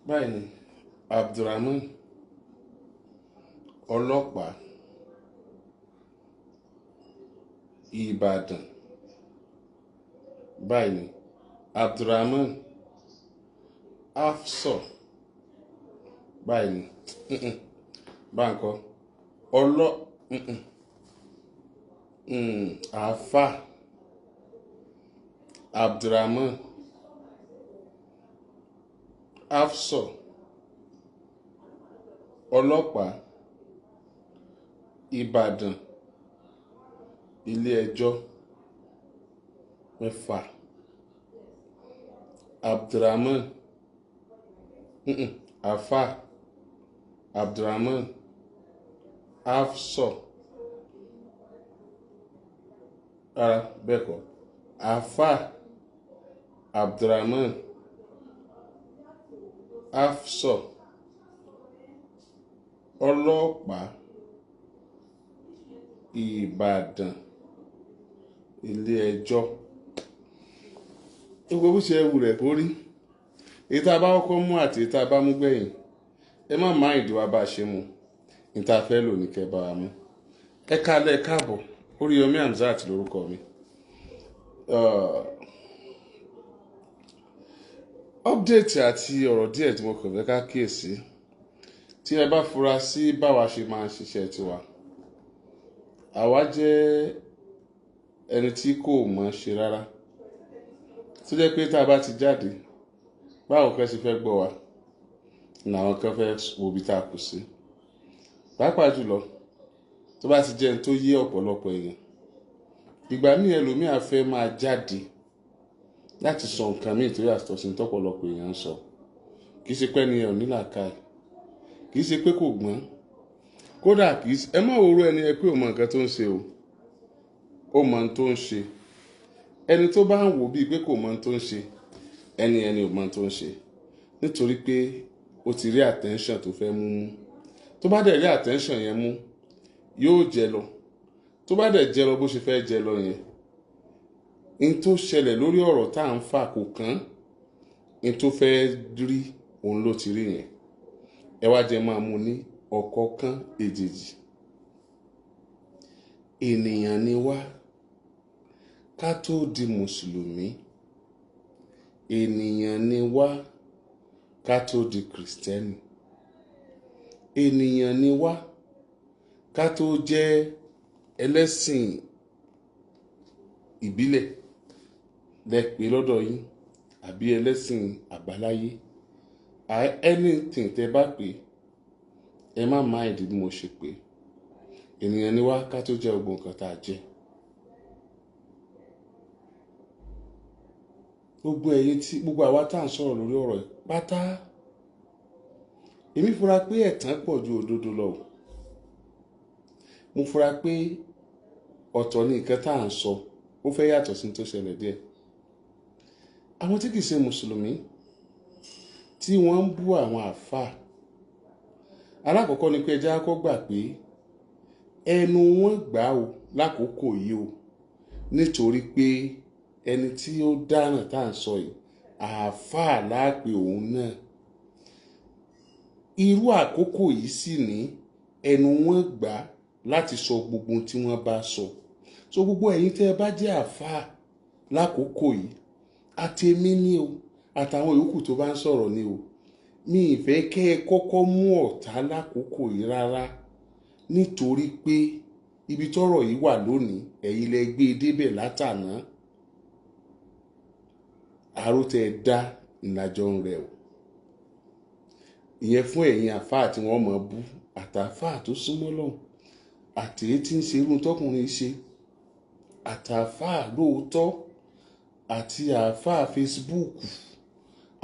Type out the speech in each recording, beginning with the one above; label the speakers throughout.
Speaker 1: Báyìí ni Abdulrahman ọlọ́pàá Ìbàdàn. Báyìí ni Abdulrahman Afsọ. Báyìí ni báńkọ ọlọ àáfà Abdulrahman Afsọ ọlọ́pàá Ìbàdàn ilé-ẹjọ́ mẹ́fà. Abdulrahman àáfà Abdulrahman Afsọ, rárá bẹ́ẹ̀ kọ́, àáfà Abdulrahman Afsọ ọlọ́pàá Ìbàdàn ilé-ẹjọ́. Gbogbo bó ṣe wù rẹ̀ kó rí, èyí tá a bá kọ́kọ́ mú àti èyí tá a bá mú gbẹ̀yìn, ẹ má má ìdí wa bá a ṣe mu ní tá a fẹ́ lò ní kẹ́ bá wa mú. Ẹ kálẹ̀, ẹ káàbọ̀. Oríyọmí Hamzat lórúkọ mi. Update àti ọ̀rọ̀ díẹ̀ tí mo kàn fẹ́ ká kíyèsí, tí ẹ bá fura sí báwa ṣe máa ń ṣiṣẹ́ tiwa. Àwa jẹ́ ẹni tí kò mọ̀ ṣe rárá, tó jẹ́ pé tá a bá ti jáde, báwo kan ṣe fẹ́ gbọ́ wa làwọn kan fẹ́ wo ibi tá a kù sí, pàápàá jùlọ tó bá ti jẹ́ ẹni tó yé ọ̀pọ̀lọpọ̀ èèyàn. Ìgbà míì ẹlòmíì á fẹ́ máa jáde láti sọ nǹkan míì tó yàtọ̀ sí tọ́pọ̀lọpọ̀ èèyàn ń sọ. Kì í ṣe pé ẹni ẹ̀ ò ní làákàyè, kì í ṣe pé kò gbọ́n, kódà kì í ṣe ẹ má worú ẹni ẹ pé ò mọ nǹkan tó ń ṣe o, ó mọ ohun tó ń ṣe. Ẹni tó bá ń wò bíi pé kò mọ ohun tó ń ṣe, ẹni ẹni ò mọ ohun tó ń ṣe, nítorí pé ó ti rí attention tó fẹ́ mú mú. Tó bá dẹ̀ rí attention yẹn mú, yóò jẹ lọ. Tó bá dẹ̀ jẹ lọ bó ṣe fẹ́ jẹ lọ yẹn, n tó ṣẹlẹ̀ lórí ọ̀rọ̀ tá à ń fà kò kán, n tó fẹ́ rí òun ló ti rí yẹn. Ẹ wá jẹ́ máa mú ní ọ̀kọ̀ọ̀kan èjèèjì. Ènìyàn ni wá ká tó di mùsùlùmí, ènìyàn ni wá ká tó di kìrìsìtẹ́nì, ènìyàn ni wá ká tó jẹ́ ẹlẹ́sìn ìbílẹ̀ lẹ pè lọ́dọ̀ yín àbí ẹlẹ́sìn àbáláyé. Anything tẹ bá pè, ẹ má mind bí mo ṣe pè. Ènìyàn ni wá ká tó jẹ́ gbogbo nǹkan tá a jẹ́. Gbogbo ẹ̀yin tí gbogbo àwa tá à ń sọ̀rọ̀ lórí ọ̀rọ̀ yìí pátá, èmi fura pé ẹ̀tàn pọ̀ ju òdodo lọ o. Mo fura pé ọ̀tọ̀ ni nǹkan tá à ń sọ, ó fẹ́ yàtọ̀ sí tó ṣẹlẹ̀ díẹ̀. Àwọn tí kìí ṣe mùsùlùmí tí wọ́n ń bú àwọn àáfàá, alákọ̀ọ́kọ́ ni pé ẹ jẹ́ á kọ́ gbà pé ẹnu wọn gbà o lákòókò yìí o, nítorí pé ẹni tí ó dáràn tá à ń sọ yìí, àáfàá láàpẹ òun náà. Irú àkókò yìí sì ní ẹnu wọn gbà láti sọ gbogbo ohun tí wọ́n bá sọ. So gbogbo ẹ̀yin tẹ́ ẹ bá jẹ́ àáfàá lákòókò yìí, àti èmi ni o, àtàwọn yòókù tó bá ń sọ̀rọ̀ ni o, mi ì fẹ́ kẹ́ ẹ kọ́kọ́ mú ọ̀tá lákòókò yìí rárá, nítorí pé ibi tọ́rọ̀ yìí wà lónìí, ẹ̀yin lẹ gbé e débẹ̀ látàná. Àrò tẹ́ ẹ dá ìlàjọ rẹ̀ o. Ìyẹn fún ẹ̀yin àáfàá tí wọ́n mọ̀ bú, àtàáfàá tó súnmọ́ lọ́hùn, àti èyí tí ń ṣe irú tọkùnrin ṣe, àtàáfàá lóòótọ́, àti àáfàá Facebook,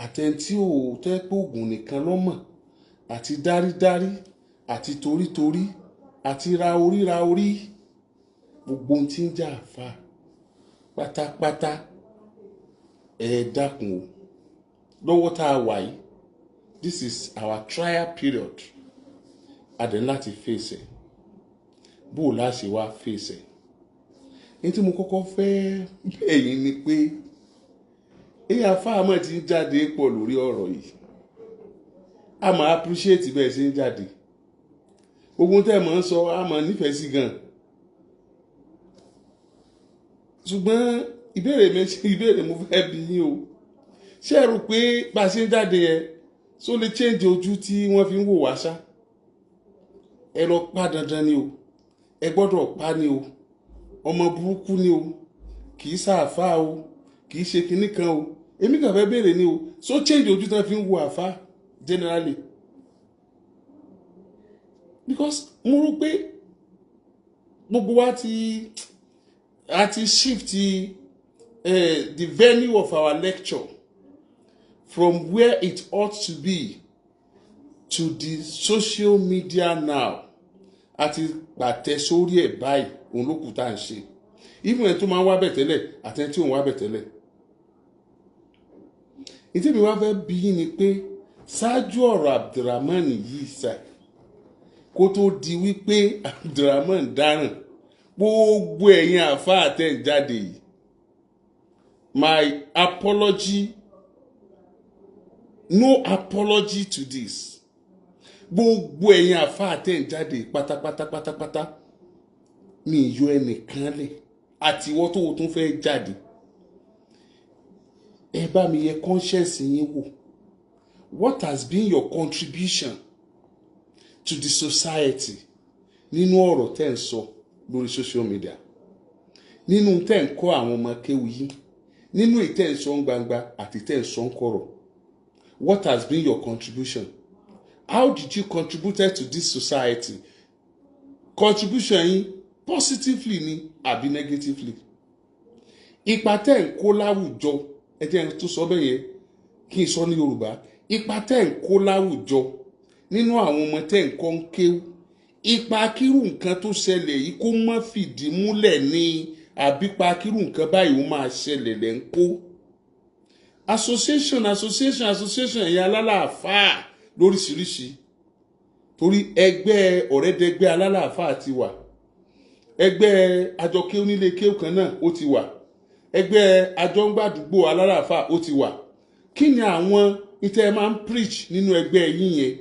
Speaker 1: àtẹni tí ò tẹ́ pé ògùn nìkan lọ́mọ̀, àti dárídárí, àti torítorí, àti ra orí ra orí, gbogbo ohun tí ń jẹ́ àáfàá pátápátá, ẹ dákun o. Lọ́wọ́ tá a wà yìí, this is our trial period. A dẹ̀ ní láti face ẹ̀. Bó o láṣẹ wá face ẹ̀? Ní tí mo kọ́kọ́ fẹ́ bẹ̀ yín ni pé èyí àáfàá mọ̀ ti ń jáde pọ̀ lórí ọ̀rọ̀ yìí. A máa appreciate bẹ́ẹ̀ ṣe ń jáde. Gbogbo tẹ́ ẹ máa ń sọ, a máa nífẹ̀ẹ́ sí gan. Ṣùgbọ́n ìbéèrè mi, ìbéèrè mo fẹ́ bi yín o: ṣé ẹ rò pé bá a ṣe ń jáde yẹn, ṣó lè change ojú tí wọ́n fi ń wò wá ṣá? Ẹ lọ pa dandan ni o, ẹ gbọ́dọ̀ pa ni o, ọmọ burúkú ni o, kì í ṣàáfàá o, kì í ṣe kinní kan o. Èmi kàn fẹ́ béèrè ni o, ṣó change ojú tí wọ́n fi ń wo àáfàá generally? Because mo rò pé gbogbo wa ti shift the venue of our lecture from where it ought to be to the social media now. A ti pàtẹ sórí ẹ̀ báyìí, òun ló kù tá à ń ṣe. Even ẹni tó máa ń wá bẹ̀ tẹ́lẹ̀ àti ẹni tí òun wá bẹ̀ tẹ́lẹ̀. Ìtí mi wá fẹ́ bí yín ni pé, ṣáájú ọ̀rọ̀ Abdulrahman yìí sà, kó tó di wípé Abdulrahman dáràn, gbogbo ẹ̀yin àáfàá tẹ̀ ń jáde yìí, my apology, no apology to this, gbogbo ẹ̀yin àáfàá tẹ̀ ń jáde pátápátá pátápátá, mi yọ ẹnìkan lẹ̀, àtiwọ́ tó o tún fẹ́ jáde, ẹ bá mi yẹ conscience yín wò. What has been your contribution to the society nínú ọ̀rọ̀ tẹ́ ń sọ lórí social media, nínú tẹ́ ń kọ́ àwọn ọmọ kéwu yín, nínú ìtẹ́ ń sọ ń gbangba àti tẹ́ ń sọ ń kọ̀rọ̀? What has been your contribution? How did you contribute to this society? Contribution yín, positively ni àbí negatively? Ipa tẹ́ ń kó láwùjọ, ẹ jẹ́ n tún sọ bẹ́ẹ̀ yẹn, kí n sọ ní Yorùbá: ipa tẹ́ ń kó láwùjọ nínú àwọn ọmọ tẹ́ ń kọ́ ń kéwú, ipa kírú nǹkan tó ṣẹlẹ̀ yìí kó má fìdí múlẹ̀ ní, àbípa kírú nǹkan báyìí ó máa ṣẹlẹ̀ lẹ́ ń kó? Association, association, association, ẹ̀yin alálàáfáà lóríṣiríṣi, torí ẹgbẹ́ ọ̀rẹ́dẹgbẹ́ alálàáfáà ti wà, ẹgbẹ́ àjọké onílé kéwù kan náà ó ti wà, ẹgbẹ́ àjọǹgbàdúgbò alálàáfáà ó ti wà. Kí ni àwọn ìtẹ́ ẹ máa ń preach nínú ẹgbẹ́ yín yẹn?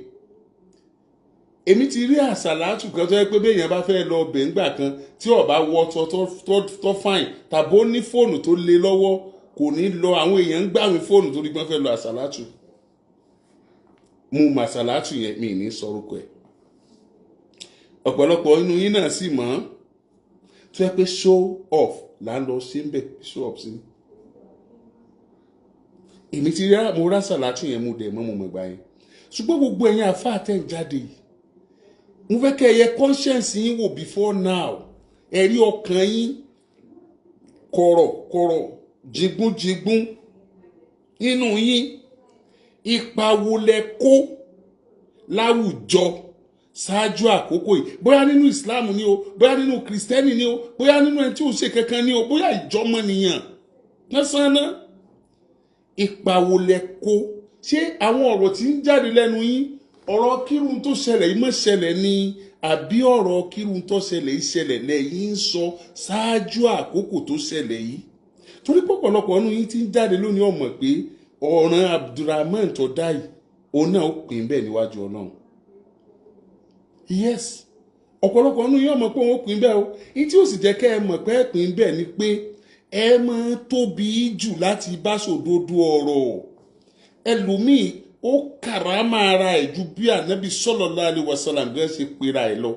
Speaker 1: Èmi ti rí àsàlátù kan tó yẹ pé béèyàn bá fẹ́ lọ bẹ̀ ńgbà kan, tí ó bá wọ tó fine tàbí ó ní fóònù tó le lọ́wọ́, kò ní lọ. Àwọn èèyàn ń gbàwé fóònù torí pé wọ́n fẹ́ lọ àsàlátù. Mo mọ àsàlátù yẹn, mi ní sọrúkọ ẹ̀, ọ̀pọ̀lọpọ̀ inú yín náà sì mọ̀ ọ́n, tó yẹ pé show off là ń lọ sí ń bẹ̀, show off sí. Èmi ti rí, mo rá àsàlátù yẹn, mo dẹ̀ mọ́, mo mọ̀ gbà yẹn. Ṣùgbọ́n gbogbo ẹ̀yin àfáà tẹ̀ ń jáde yìí, mo fẹ́ kẹ́ ẹ yẹ conscience yín wò before now. Ẹ̀rí ọkàn yín, kọ̀rọ̀ kọ̀rọ̀, jìgbúnjìgbún nínú yín, ipa wo lẹ kó láwùjọ ṣáájú àkókò yìí? Bóyá nínú Islam ni o, bóyá nínú Kristẹni ni o, bóyá nínú ẹni tí ò ṣe kankan ni o, bóyá ìjọmọnìyàn lọ́sàn-án, ipa wo lẹ kó? Ṣé àwọn ọ̀rọ̀ tí ń jáde lẹ́nu yín, ọ̀rọ̀ kírun tó ṣẹlẹ̀ yìí mọ̀ ṣẹlẹ̀ ni, àbí ọ̀rọ̀ kírun tó ṣẹlẹ̀ yìí ṣẹlẹ̀ lẹ́yìn ń sọ ṣáájú àkókò tó ṣẹlẹ̀ yìí? Torí pọ̀pọ̀lọpọ̀ ọ̀nù yín ti ń jáde lónìí, ọmọ pé ọ̀ràn Abdulrahman tó dá yìí, òun náà ó pín bẹ́ẹ̀ níwájú Ọlọ́run. Yes, ọ̀pọ̀lọpọ̀ ọ̀nù yín ọmọ pé òun ó pín bẹ́ẹ̀ o. Ní tí ó sì jẹ́ kẹ́ ẹ mọ̀ pé ẹ pín bẹ́ẹ̀ ni pé ẹ máa tóbi jù láti bá sòdodo ọ̀rọ̀. Ẹlòmíì, ó kàrámà ara ẹ̀ ju bí Ànábì sallallahu alaihi wasallam gan ṣe pera ẹ̀ lọ.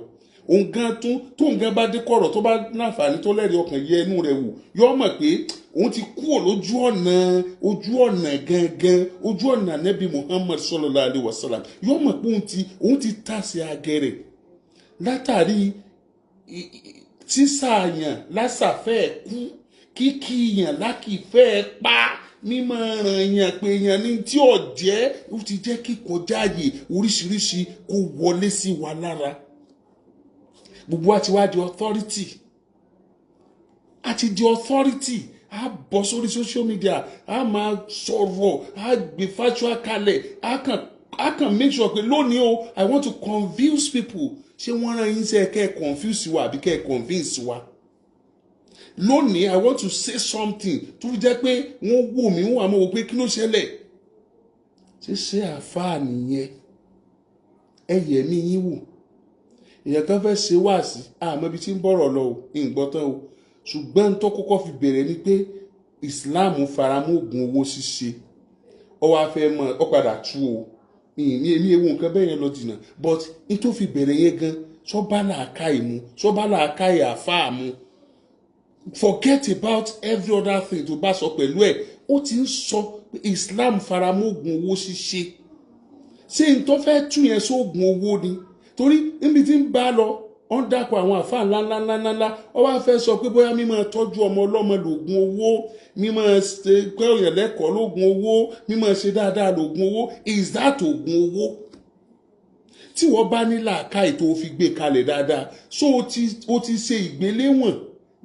Speaker 1: Òun gan tún tóun gan bá dé kọ̀rọ̀, tó bá láǹfààní tó lẹ́rìí ọkàn yẹ inú rẹ̀ wò, yọ mọ̀ pé òun ti kúrò lójú ọ̀nà, ojú ọ̀nà gangan, ojú ọ̀nà Ànábì Muhammad sallallahu alaihi wasallam. Yọ mọ̀ pé òun ti tàsé agẹrẹ̀ látàrí sísàyàn lásàfẹ́ kú, kíkí yàn lákìfẹ́ pa, mímọ ràn yàn pé yàn ní tí ò jẹ́. Ó ti jẹ́ kí kọjá ààyè oríṣiríṣi kó wọlé sí wa lára. Gbogbo wa ti wá di authority, a ti di authority. A bọ́ sórí social media, a máa sọ̀rọ̀, a gbé factual kalẹ̀, a kàn make sure pé lónìí o, I want to confuse people. Ṣé wọ́n rán yín sẹ́ kẹ́ ẹ confuse wa, àbí kẹ́ ẹ convince wa? Lónìí, I want to say something tó fi jẹ́ pé wọ́n wò mí, wọ́n àmọ́ wò pé kí ló ṣẹlẹ̀. Ṣé àáfàá nìyẹn? Ẹ yẹ̀ mí yín wò. Èèyàn kan fẹ́ ṣe wáàsí, àmọ́ ibi tí ń bọ̀rọ̀ lọ o, ìgbọ́ tán o. Ṣùgbọ́n tó kọ́kọ́ fi bẹ̀rẹ̀ ni pé Islam faramọ́ oògùn owó ṣíṣe. Ó wá fẹ́ mọ̀, ó padà tú o. Ìní èmi ewu nǹkan bẹ́ẹ̀ yẹn lọ jìnnà, but n tó fi bẹ̀rẹ̀ yẹn gan, sọ́ba làákàyè mu, sọ́ba làákàyè àfáà mu. Forget about every other thing tó bá sọ pẹ̀lú ẹ̀. Ó ti ń sọ pé Islam faramọ́ oògùn owó ṣíṣe. Ṣé n tó fẹ́ tú yẹn sóògùn owó ni? Torí níbi tí ń bá lọ, ó ń dákọ̀ àwọn àfáà ńláńláńláńlá. Ó wá fẹ́ sọ pé bóyá mímọ́ tọ́jú ọmọ ọlọ́mọ lògùn owó, mímọ́ ṣe kẹ́yìn lẹ́kọ̀ọ́ lògùn owó, mímọ́ ṣe dáadáa lògùn owó. Is that ògùn owó? Tí wọ́n bá ní làákàyè tó fi gbé kalẹ̀ dáadáa, so ó ti ṣe ìgbéléwọ̀n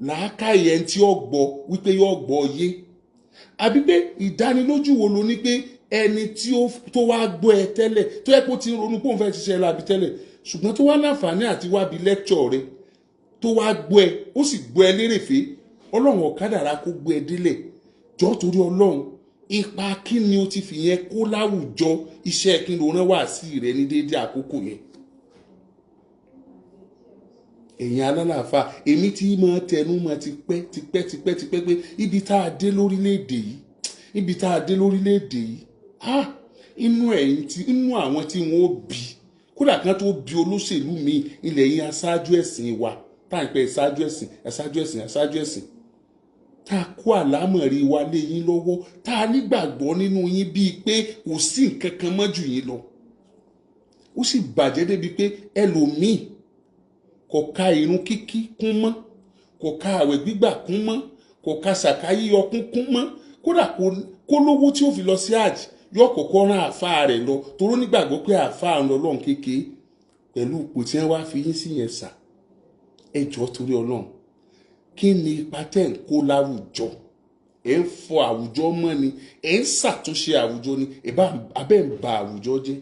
Speaker 1: làákàyè ẹni tí ó gbọ́ wípé yóò gbọ́ yé, àbí pé ìdánilójú wo ló ní pé ẹni tí ó tó wá gbọ́ ẹ tẹ́lẹ̀, tó yẹ kó ti ń ronú pé òun fẹ́ ṣiṣẹ́ láabi tẹ́lẹ̀, ṣùgbọ́n tó wá láǹfààní àti wábi lecture rẹ, tó wá gbọ́ ẹ, ó sì gbọ́ ẹ lérèfé, Ọlọ́run ọ̀kadàrà kó gbọ́ ẹ délẹ̀ jọ́, torí Ọlọ́run, ipa kí ni o ti fi yẹn kó láwùjọ? Iṣẹ́ kí ló rán wá sí rẹ ní déédéé àkókò yẹn? Ẹ̀yin alálàáfà, èmi tí máa tẹnu mọ́ ti pẹ́ ti pẹ́ ti pẹ́ ti pẹ́ pé ibi tá a dé lórílẹ̀‐èdè yìí, ibi tá a dé lórílẹ̀‐èdè yìí, ah, inú ẹ̀yin tí inú àwọn tí wọ́n ó bí kódà kan tó bí olóṣèlú míì, ilẹ̀ yín aṣáájú ẹ̀sìn wa tá à ń pẹ́ aṣáájú ẹ̀sìn, aṣáájú ẹ̀sìn, aṣáájú ẹ̀sìn, tá a kó àlámọ̀rí wa lé yín lọ́wọ́, tá a nígbàgbọ́ nínú yín bíi pé kò sí nǹkan kan mọ́ jù yín lọ. Ó sì bàjẹ́ débi pé ẹlòmíì kò ka irun kíkí kún mọ́, kò ka àwẹ̀ gbígbà kún mọ́, kò ka sàká yíyọ kún kún mọ́. Kódà kó lówó tí ó fi lọ sí àjì, yóò kọ́kọ́ rán àáfàá rẹ̀ lọ, toró nígbàgbọ́ pé àáfàá ń lọ lọ́hùn kékeré pẹ̀lú ipò tí wọ́n wá fi yín sí yẹn. Sà, ẹ jọ̀ọ́, torí Ọlọ́run, kí ni ipa tẹ́ ń kó láwùjọ? Ẹ̀ ń fọ àwùjọ mọ́ ni? Ẹ̀ ń ṣàtúnṣe àwùjọ ni? Abẹ́ ń ba àwùjọ jẹ́?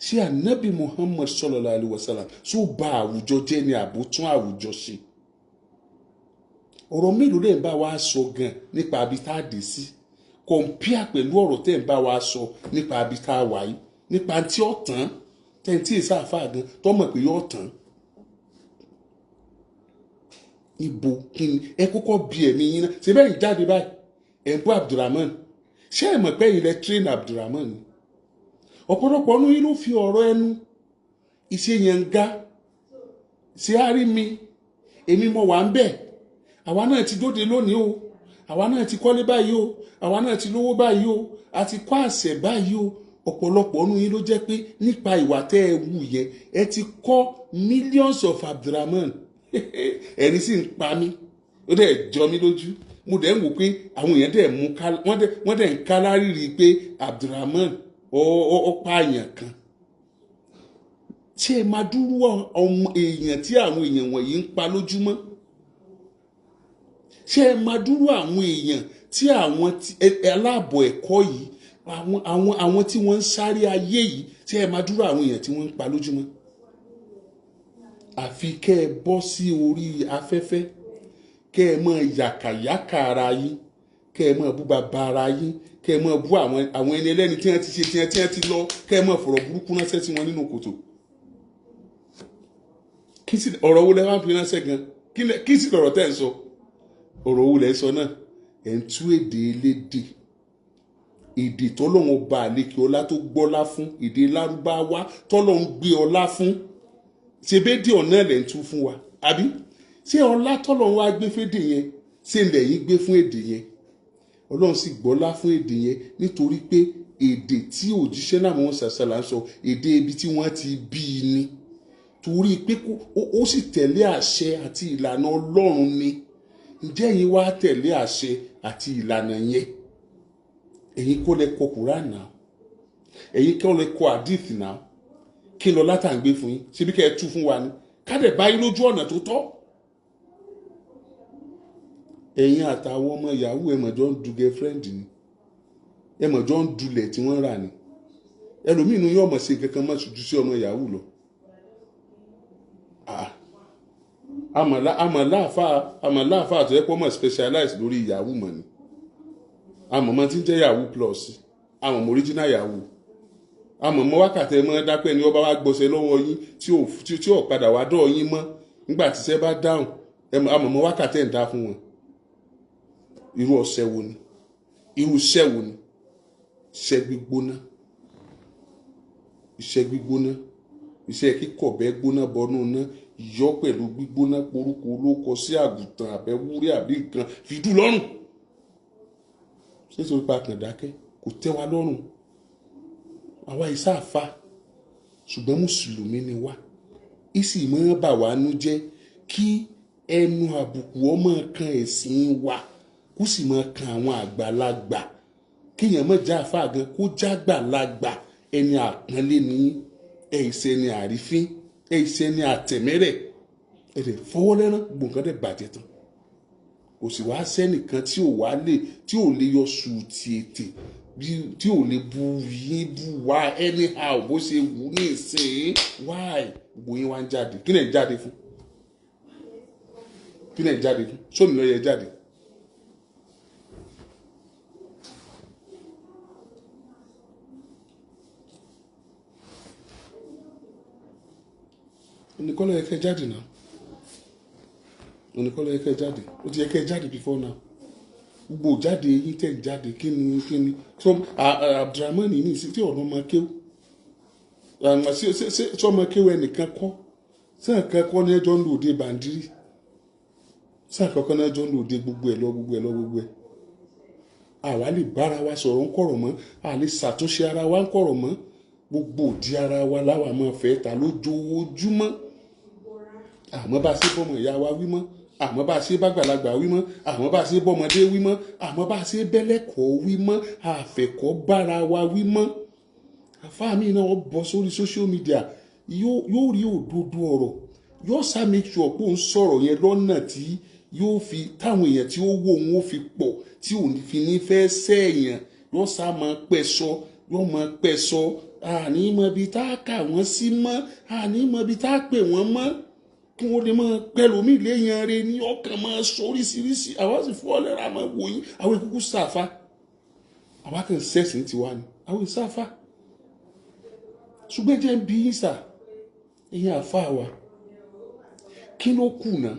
Speaker 1: Ṣé Anabi Muhammad sallallahu alaihi wasallam ṣó ba àwùjọ jẹ́ ni, àbó tún àwùjọ ṣe? Ọ̀rọ̀ mélòó lè ń bá wa sọ gan nípa abi tá a dé sí, compare pẹ̀lú ọ̀rọ̀ tẹ́ ń bá wa sọ nípa abi tá a wà yìí, nípa tí ó tán tẹ́ ń tí ì sáfà gan tó mọ̀ pé yóò tán? Ibo kí ni ẹ kọ́kọ́ bí ẹ̀mí yín náà ṣe bẹ́ẹ̀ ń jáde báyìí, ẹ̀ ń bú Abdulrahman? Ṣé ẹ mọ̀ pé ẹ̀yin lẹ train Abdulrahman ni? Ọ̀pọ̀lọpọ̀ ọ̀nù yín ló fi ọ̀rọ̀ ẹnu ìṣe yẹn ń ga ṣé á rí mi. Èmi mo wà ń bẹ̀. Àwa náà ti dóde lónìí o, àwa náà ti kọ́lé báyìí o, àwa náà ti lówó báyìí o, a ti kọ́ àṣẹ báyìí o. Ọ̀pọ̀lọpọ̀ ọ̀nù yín ló jẹ́ pé nípa ìwà tẹ́ ẹ wù yẹn, ẹ ti kọ́ millions of Abdulrahman. Ẹni sì ń pa mí, ó dẹ̀ jọ mí lójú. Mo dẹ̀ ń wò pé àwọn èèyàn dẹ̀ mú, wọ́n dẹ̀ ń ká lárìrì pé Abdulrahman ó pààyàn kan. Ṣé ẹ máa dúró ọmọ èèyàn tí àwọn èèyàn wọ̀nyí ń pa lójúmọ́? Ṣé ẹ máa dúró àwọn èèyàn tí àwọn aláàbọ̀ ẹ̀kọ́ yìí, àwọn tí wọ́n ń sáré ayé yìí, ṣé ẹ máa dúró àwọn èèyàn tí wọ́n ń pa lójúmọ́? Àfi kẹ́ ẹ bọ́ sí orí afẹ́fẹ́, kẹ́ ẹ máa yàkàyàkà ara yín, kẹ́ ẹ máa bú bàbá ara yín, kẹ́ ẹ máa bú àwọn ẹni ẹlẹ́ni tí wọ́n ti ṣe tí wọ́n ti lọ, kẹ́ ẹ máa fọ̀rọ̀ burúkú ránṣẹ́ sí wọn nínú kòtò. Kí sì ọ̀rọ̀ wo lẹ wá fi ránṣẹ́ gan? Kí sì lọ̀rọ̀ tẹ́ ń sọ? Ọ̀rọ̀ wo lẹ ń sọ náà? Ẹ̀ ń tú èdè elédè, èdè tọ́lọ́run bá àlékè ọlá tó gbọ́lá fún, èdè Lárúbáwá tọ́lọ́run gbé ọlá fún. Ṣe bédè ọ̀nà lẹ̀ ń tú fún wa, àbí ṣé ọlá tọ́lọ́run wá gbé fédè yẹn, ṣé lẹ́yìn gbé fún èdè yẹn? Ọlọ́run sì gbọ́lá fún èdè yẹn nítorí pé èdè tí òjíṣẹ́ náà mọ̀ ṣàṣàlà ń sọ, èdè ibi tí wọ́n ti bí i ni, torí pé ó sì tẹ̀lé àṣẹ àti ìlànà Ọlọ́run ni. Ǹjẹ́ ẹ̀yin wá tẹ̀lé àṣẹ àti ìlànà yẹn? Ẹ̀yin kọ́ lẹ kọ Quran náà, ẹ̀yin kọ́ lẹ kọ hadith náà. Kí lọ látàǹgbé fún yín? Ṣebí kẹ́ ẹ tú fún wa ni, ká dẹ̀ báyìí lójú ọ̀nà tó tọ́. Ẹ̀yin àtàwọn ọmọ yahoo, ẹ mọ̀jọ́ ń du girlfriend ni, ẹ mọ̀jọ́ ń dulẹ̀ tí wọ́n rà ni. Ẹlòmíì inú yóò mọ̀ sí kankan mọ́ ju sí ọmọ yahoo lọ. Ah, àmọ̀ láàfáà tó yẹ kó mọ̀ specialize lórí yahoo mọ̀ ni. Àmọ̀ mọ̀ tí ń jẹ́ yahoo plus, àmọ̀ mọ̀ original yahoo. Àmọ̀mọ́ wákàtí ẹ mọ́ dápẹ́ ni ọba wa gbọ́sẹ̀ lọ́wọ́ yín tí ò padà wá dọ̀ yín mọ́ nígbà tí iṣẹ́ bá dáhùn. Àmọ̀mọ́ wákàtí ẹ̀ ń dá fún wọn. Irú ọṣẹ wo ni? Irú iṣẹ́ wo ni? Iṣẹ́ gbígbóná, iṣẹ́ gbígbóná, iṣẹ́ kíkọ̀bẹ gbóná bọnú ná yọ pẹ̀lú gbígbóná porúkọ olóko sí àgùntàn àbẹ̀wúrẹ́ àbí nǹkan fìdú lọ́rùn. Ṣé torí pa kàn dákẹ́ kò tẹ́ wa lọ́rùn? Àwa ìsáàfà, ṣùgbọ́n mùsùlùmí ni wá. Ìsì máa bà wá nú jẹ́ kí ẹnu àbùkù ọmọ kan ẹ̀sìn wa, kó sì máa kan àwọn àgbàlagbà. Kéèyàn má já àfáà gan, kó já gbàlagbà. Ẹni àpọ́nlé ni, ẹ ìṣe ni àrífín, ẹ ìṣe ni àtẹ̀mẹ́rẹ̀. Ẹ dẹ̀ fọwọ́ lẹ́rán, gbogbo nǹkan dẹ̀ bàjẹ́ tán. Kò sì wá sẹ́nìkan tí ò wá lè, tí ò lè yọ sùúrùtì ètè, tí ò lè bu yín bu wá anyhow bó ṣe wù ní ìsìn. Why gbogbo yín wá ń jáde? Kí lẹ̀ ń jáde fún? Kí lẹ̀ ń jáde fún? Sómi ló yẹ jáde. Oníkọ́ ló yẹ kẹ́ jáde náà. Oníkọ́ ló yẹ kẹ́ jáde. Ó ti yẹ kẹ́ jáde before now. Gbogbo jáde yín tẹ̀ ń jáde kíni kíni. So Abdulrahman ní ìsìn tí ọ̀nà ọmọ kéwù. Ṣé ọmọ kéwù ẹnìkan kọ́? Ṣé nǹkan kọ́ ní ẹjọ́ ń lò dé bàndírí? Ṣé nǹkan kọ́ ní ẹjọ́ ń lò dé gbogbo ẹ̀ lọ gbogbo ẹ̀ lọ gbogbo ẹ̀? Àwa lè bára wa sọ̀rọ̀ ń kọ̀rọ̀ mọ́, a lè ṣàtúnṣe ara wa ń kọ̀rọ̀ mọ́. Gbogbo òdi ara wa láwa máa fẹ́ ta lójoojúmọ́. Àmọ́ bá a ṣe bọ́mọ ìyá wa wí mọ́, àmọ́ bá a ṣe bágbàlagbà wí mọ́, àmọ́ bá a ṣe bọ́mọdé wí mọ́, àmọ́ bá a ṣe bẹ́lẹ́kọ̀ọ́ wí mọ́, àfẹ́kọ́ bára wa wí mọ́. Àfáà mi náà bọ́ sórí social media, yóò rí òdodo ọ̀rọ̀, yóò sá make sure pé òun sọ̀rọ̀ yẹn lọ́nà tí yóò fi táwọn èèyàn tí ó wò òun ó fi pọ̀, tí òun fi ní fẹ́ sẹ́yìn, yóò sá máa pẹ́ sọ, yóò máa pẹ́ sọ. Àní mọ ibi tá a kà wọ́n sí mọ́, àní mọ ibi tá a pè wọ́n mọ́, kí wọ́n lè máa pẹ̀lú mi léèyàn rẹ ní ọkàn máa sọ oríṣiríṣi. Àwa sì fọ́ lẹ́ra máa wò yín. Àwọn ìkúkú sàfà, àwa kàn sẹ́sìn tiwa ni, àwọn ìsàfà. Ṣùgbọ́n jẹ́ ń bí yín sà, ẹ̀yin àfa wa, kí ló kù náà?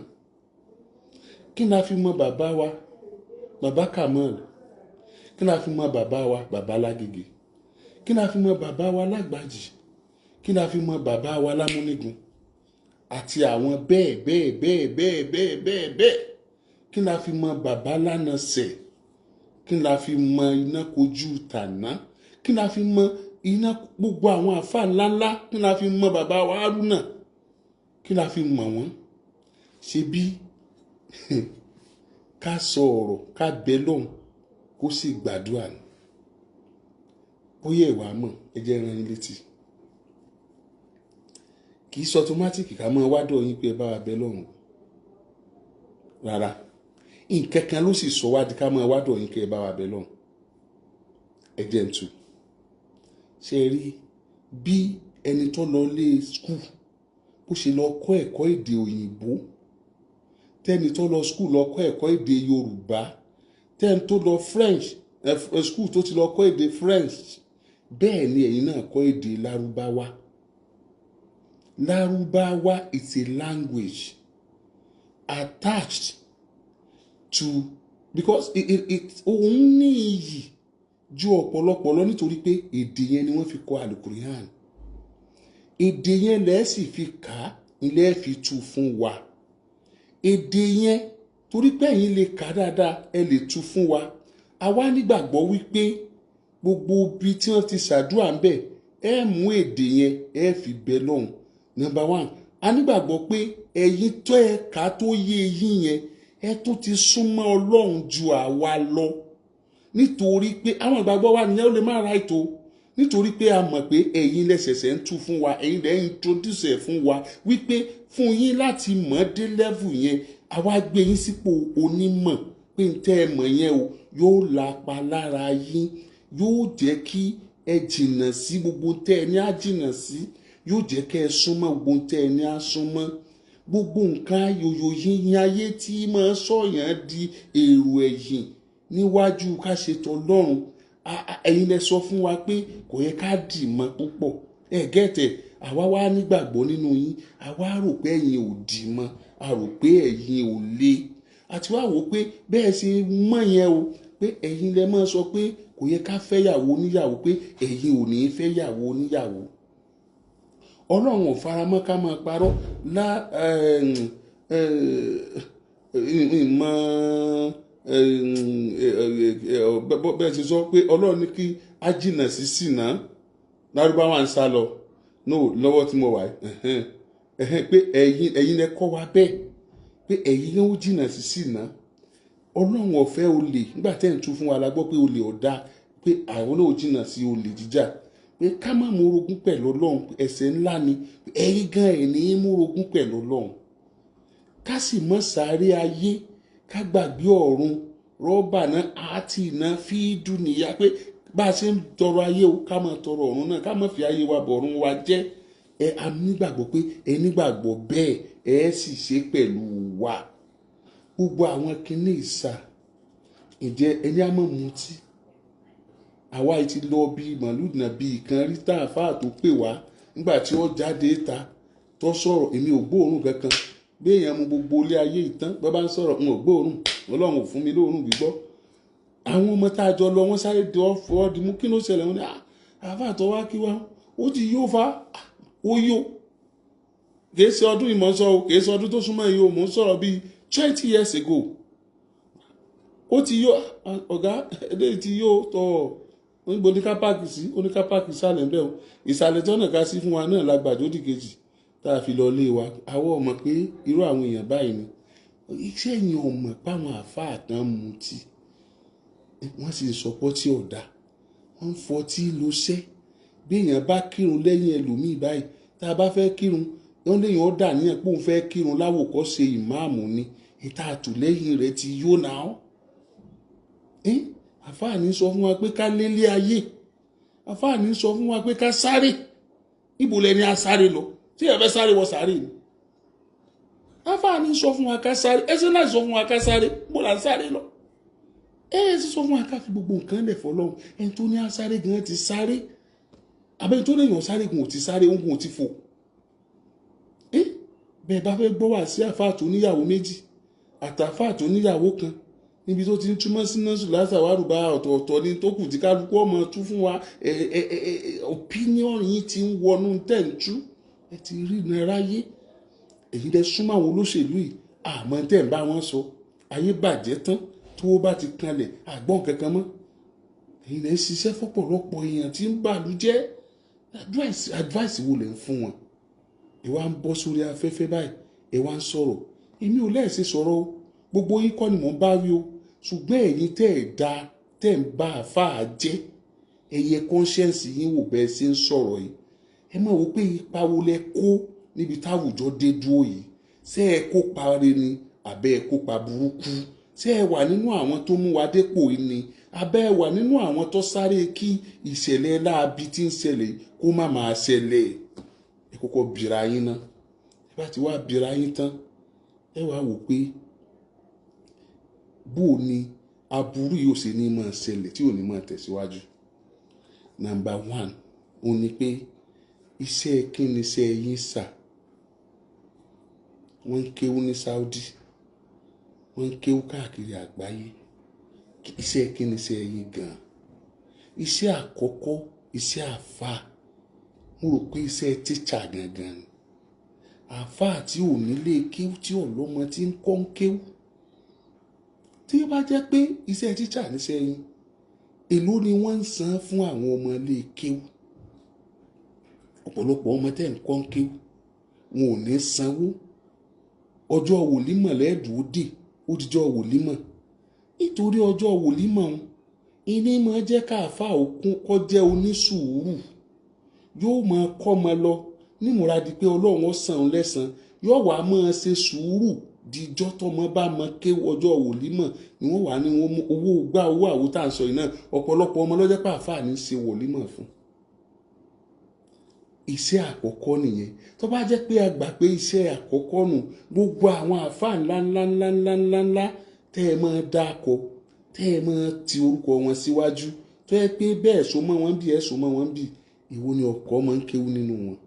Speaker 1: Kí la fi mọ bàbá wa, bàbá Kamal? Kí la fi mọ bàbá wa, bàbá Lágége? Kí la fi mọ bàbá wa Lágbàjì? Kí la fi mọ bàbá wa Lámúnígun? Àti àwọn bẹ́ẹ̀ bẹ́ẹ̀ bẹ́ẹ̀ bẹ́ẹ̀ bẹ́ẹ̀ bẹ́ẹ̀ bẹ́ẹ̀. Kí la fi mọ bàbá Lánàsẹ̀? Kí la fi mọ iná kojú tàná? Kí la fi mọ iná gbogbo àwọn àfa ńláńlá? Kí la fi mọ bàbá wa Haruna? Kí la fi mọ̀ wọ́n? Ṣe bí ká sọ ọ̀rọ̀ ká bẹ lọ́hùn kó sì gbàdúrà ni. Bóyá ìwà mọ̀, ẹ jẹ́ rán yín létí. Kì í sọ ọtọmátìkì ká máa wádọ̀ yín pé ẹ bá wa bẹ lọ́hùn. Rárá, nǹkan kan ló sì sọ wá di ká máa wádọ̀ yín pé ẹ bá wa bẹ lọ́hùn. Ẹ jẹ́ ń tu. Ṣé ẹ rí bí ẹni tó lọ lé skul bó ṣe lọ kọ́ ẹ̀kọ́ èdè òyìnbó, tẹ́ni tó lọ skul lọ kọ́ ẹ̀kọ́ èdè Yorùbá, tẹ́ni tó lọ French skul tó ti lọ kọ́ èdè French, bẹ́ẹ̀ ni ẹ̀yin náà kọ́ èdè Lárúbáwá. Lárúbáwá is a language attached to, because it òun ní iyì ju ọ̀pọ̀lọpọ̀ lọ nítorí pé èdè yẹn ni wọ́n fi kọ́ Àlùkùránì. Èdè yẹn lẹ́ẹ̀ sì fi kà á, ilé fi tú fún wa. Èdè yẹn torí pé ẹ̀yin lè kà dáadáa, ẹ lè tú fún wa. Àwa nígbàgbọ́ wípé gbogbo ibi tí wọ́n ti ṣàdúrà ń bẹ̀, ẹ mú èdè yẹn ẹ fi bẹ lọ́hùn. Number one, a nígbàgbọ́ pé ẹ̀yin tó ẹ kà tó yé eyín yẹn, ẹ tún ti súnmọ́ Ọlọ́run ju àwa lọ. Nítorí pé àwọn ìgbàgbọ́ wa nìyẹn, ó lè má ra ètò. Nítorí pé a mọ̀ pé ẹ̀yin lẹ́sẹ̀sẹ̀ ń tú fún wa, ẹ̀yin lẹ́ ń introduce ẹ̀ fún wa, wípé fún yín láti mọ̀ dé level yẹn, àwa gbé yín sípò onímọ̀ pé n tẹ́ ẹ mọ̀ yẹn o, yóò lapa lára yín, yóò jẹ́ kí ẹ jìnnà sí gbogbo tẹ́ ẹ ní á jìnnà sí, yóò jẹ́ kí ẹ súnmọ́ gbogbo tẹ́ ẹ ní á súnmọ́. Gbogbo nǹkan ayòyò yín ayé tí máa sọ̀yàn di èrò ẹ̀yìn níwájú ká ṣe tọlọ́run Ẹ̀yin lẹ sọ fún wa pé kò yẹ ká dì mọ́ púpọ̀. Ẹ gẹ́tẹ̀, àwa wá nígbàgbọ́ nínú yín, àwa rò pé ẹ̀yin ò dì mọ́, a rò pé ẹ̀yin ò le, àti wá wò pé bẹ́ẹ̀ ṣe mọ̀ yẹn o, pé ẹ̀yin lẹ máa sọ pé kò yẹ ká fẹ́yàwó oníyàwó, pé ẹ̀yin ò ní fẹ́yàwó oníyàwó. Ọlọ́run ò faramọ́ ká máa parọ́ lá ìmọ̀ bẹ́ẹ̀ ṣe sọ pé Ọlọ́run ní kí á jìnnà sí ṣìnà. Lárúbáwá ń sá lọ no lọ́wọ́ tí mo wà yìí, pé ẹ̀yin lẹ kọ́ wa bẹ́ẹ̀, pé ẹ̀yin ló jìnnà sí ṣìnà. Ọlọ́run ò fẹ́ olè. Nígbà tẹ́ ń tú fún wa la gbọ́ pé olè ọ̀dà, pé àwọn náà jìnnà sí olè jíjà, pé ká má mú orogún pẹ̀lú Ọlọ́run, ẹ̀ṣẹ̀ ńlá ni. Ẹ̀yin gan ẹ̀ ní mú orogún pẹ̀lú Ọlọ́run. Ká sì mọ́ sáré ayé, ká gbàgbé ọ̀run. Rọ́bà náà àti iná fi dùnìyà, pé bá a ṣe ń tọrọ ayé o, ká máa tọrọ ọ̀run náà, ká má fi ayé wa bọ̀run wa jẹ́. Ẹ a nígbàgbọ́ pé ẹ nígbàgbọ́ bẹ́ẹ̀, ẹ sì ṣe pẹ̀lú wa gbogbo àwọn kinní ìsà. Ǹjẹ́ ẹni á mọ̀ mutí? Àwa yìí ti lọ bí màlúù nàbí kan rí tá àfáà tó pè wá nígbà tí ó jáde ta tó sọ̀rọ̀, èmi ò gbóòórùn kankan. Bí èèyàn mu gbogbo ilé ayé ìtàn bá bá ń sọ̀rọ̀, n ò gbóòórùn. Ọlọ́run ò fún mi lóòórùn gbígbọ́. Àwọn ọmọ tá a jọ lọ, wọ́n sáré di ọ̀fọ́ di mú. Kí ló ṣẹlẹ̀? Wọ́n ní àfáà tó wá kí wá, ó ti yó fa, ó yó. Kìí ṣe ọdún ìmọ̀ sọ o, kìí ṣe ọdún tó súnmọ́ yìí o, mò ń sọ̀rọ̀ bíi 20 years ago. Ó ti yó. Ọ̀gá eléyìí ti yó tọ̀. Níbo ní ká park sí? Ó ní ká park ìsàlẹ̀ ń bẹ̀ o. Ìsàlẹ̀ tí ọ̀nà ká sí fún wa náà la gbàdódì kejì tá a fi lọ lé wa. Àwọn ọmọ pé irú àwọn èèyàn báyìí ni iṣẹ́ yẹn ò mọ̀ páwọn àáfàá tán mutí, wọ́n sì sọpọ́ tí ọ̀dà wọ́n ń fọtí lọ́sẹ́. Bí èèyàn bá kírun lẹ́yìn ẹlòmíì báyìí, tá a bá fẹ́ kírun, wọ́n léèyàn ó dà níyàn pé òun fẹ́ kírun láwòkọ́ṣe ìmáàmù ni. Ìta àtùlẹ́yìn rẹ̀ ti yó náà. Àfáàní sọ fún wa pé ká lélé ayé, àfáàní sọ fún wa pé ká sáré. Ibo lẹni á sáré lọ tí ẹ fẹ́ sáré wọ sáré ni? Àfáàní sọ fún wa ká sáré, ẹsẹ náà sọ fún wa ká sáré, bó la ń sáré lọ? Ẹ ẹ sì sọ fún wa ká fi gbogbo nǹkan lẹ̀ fọlọ́run. Ẹni tó ní á sáré gan ti sáré, àbẹ́ni tó léèyàn sáré gan ò ti sáré, òun ò ti fò. Bẹ́ẹ̀ bá fẹ́ gbọ́ wá sí àfáà tó níyàwó méjì àtàfáà tó níyàwó kan, níbi tó ti ń túmọ̀ sí nọ́ọ̀sì lásàwárùbá ọ̀tọ̀ọ̀tọ̀ ni tó kù tí kálukú ọmọ tú fún wa. Ẹ ẹ ẹ opinion yín ti ń wọnú tẹ̀ ń tú. Ẹ ti rí náírà yé. Èyí lẹ súnmọ́ àwọn olóṣèlú yìí, àmọ́ tẹ̀ ń bá wọn sọ. Ayé bàjẹ́ tán, tó bá ti kanlẹ̀ àgbọ̀n kankan mọ́. Èyí lẹ ń ṣiṣẹ́ fọ́pọ̀lọpọ̀ èèyàn tí ń bàlú jẹ́. Advice wo lẹ ń fún wọn? Ẹ wá ń bọ́ sórí afẹ́fẹ́ báyìí, ẹ wá ń sọ̀rọ̀. Èmi ò lẹ́ẹ̀ṣẹ̀ sọ̀rọ̀ o, gbogbo yín kọ́ ni mò ń bá wí o. Ṣùgbọ́n ẹ̀yin tẹ́ ẹ̀ da, tẹ́ ẹ̀ ń bá àáfàá jẹ́, ẹ yẹ conscience yín wò bẹ́ẹ̀ ṣe ń sọ̀rọ̀ yìí. Ẹ máa wò pé ipa wo lẹ kó níbi táwùjọ dé dúró yìí. Ṣé ẹ kópa re ni, àbẹ́ ẹ kópa burúkú? Ṣé ẹ wà nínú àwọn tó mú wa dépò yìí ni, àbẹ́ ẹ wà nínú àwọn tó sáré kí ìṣẹ̀lẹ̀ láabi tí ń ṣẹlẹ̀ kó má máa ṣẹlẹ̀? Ẹ kọ́kọ́ bìrà yín ná. Ẹ bá ti wá bìrà yín tán, ẹ wá wò pé bó o ní aburú yìí ò ṣe ní máa ṣẹlẹ̀, tí ò ní máa tẹ̀síwájú. Number one, ó ní pé iṣẹ́ kí ni iṣẹ́ yín sà? Wọ́n ń kéwú ní Saudi, wọ́n ń kéwú káàkiri àgbáyé. Iṣẹ́ kí ni iṣẹ́ yín gan-an? Iṣẹ́ àkọ́kọ́, iṣẹ́ àfáà, mo rò pé iṣẹ́ tíṣà gangan ni. Àfáà tí ò nílé kéwú, tí ò lọ́mọ tí ń kọ́ ń kéwú, tí ó bá jẹ́ pé iṣẹ́ tíṣà níṣẹ́ yín, èló ni wọ́n ń san fún àwọn ọmọ ilé kéwú? Ọ̀pọ̀lọpọ̀ ọmọ tẹ́ ń kọ́ ń kéwú, wọn ò ní sanwó. Ọjọ́ wòlímọ̀ lẹ́ẹ̀dùn ó dì, ó dijọ́ wòlímọ̀. Nítorí ọjọ́ wòlímọ̀ ń ìní máa jẹ́ káàfáà òkun kọ́ jẹ́ onísùúrù, yóò máa kọ́ ọmọ lọ nímúra di pé Ọlọ́run ó san òun lẹ́san. Yóò wá máa ṣe sùúrù dijọ́ tọmọ bá mọ kéwú. Ọjọ́ wòlímọ̀ ni wọ́n wà ní wọ́n mú owó gbá owó àwo tá à ń sọ yìí náà. Ọ̀pọ̀lọpọ̀ ọmọ lọ́jọ́ pàáfàá ní í ṣe wòlímọ̀ fún. Iṣẹ́ àkọ́kọ́ nìyẹn. Tó bá jẹ́ pé a gbà pé iṣẹ́ àkọ́kọ́ nù, gbogbo àwọn àáfàá ńlá ńlá ńlá ńlá ńlá ńlá tẹ́ ẹ máa dáko, tẹ́ ẹ máa ti orúkọ wọn síwájú, Tó yẹ pé bẹ́ẹ̀ so mọ́ wọn bí ẹ̀ so mọ́ wọn bí, èwo ni ọkọ máa ń kéwú nínú wọn?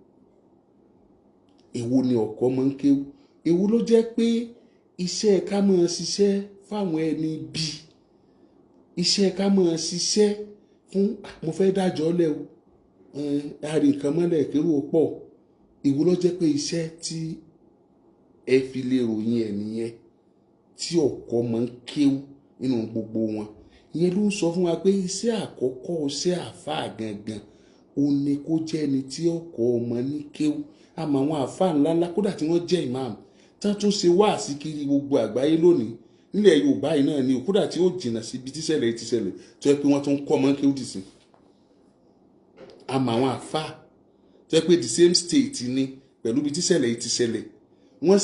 Speaker 1: Èwo ni ọkọ máa ń kéwú? Èwo ló jẹ́ pé iṣẹ́ ká máa ṣiṣẹ́ fáwọn ẹni bí, iṣẹ́ ká máa ṣiṣẹ́ fún mo fẹ́ dájọ́ lẹ̀ o, àrí nǹkan mọ́lẹ̀ kérò pọ̀. Èwo ló jẹ́ pé iṣẹ́ tí ẹ fi lè ròyìn ẹ̀ nìyẹn tí ọkọ máa ń kéwú nínú gbogbo wọn? Ìyẹn ló ń sọ fún wa pé iṣẹ́ àkọ́kọ́ iṣẹ́ àáfàá gangan ó ní kó jẹ́ ẹni tí ọkọ ọmọ ní kéwú. Àmọ́ àwọn àáfàá ńláńlá kódà tí wọ́n jẹ́ ìmáàmù tán tún ṣe wáàsí kiri gbogbo àgbáyé lónìí nílẹ̀ Yorùbá yìí náà ni o, kódà tí ó jìnnà síbi tíṣẹ̀lẹ̀ tíṣẹ̀lẹ̀ tó yẹ pé wọ́n tún kọ́ ọmọ kéwú dì sí. Àmọ́ àwọn àáfàá tó yẹ pé the same state ni pẹ̀lú ibi tíṣẹ̀lẹ̀ tíṣẹ̀lẹ̀, wọ́n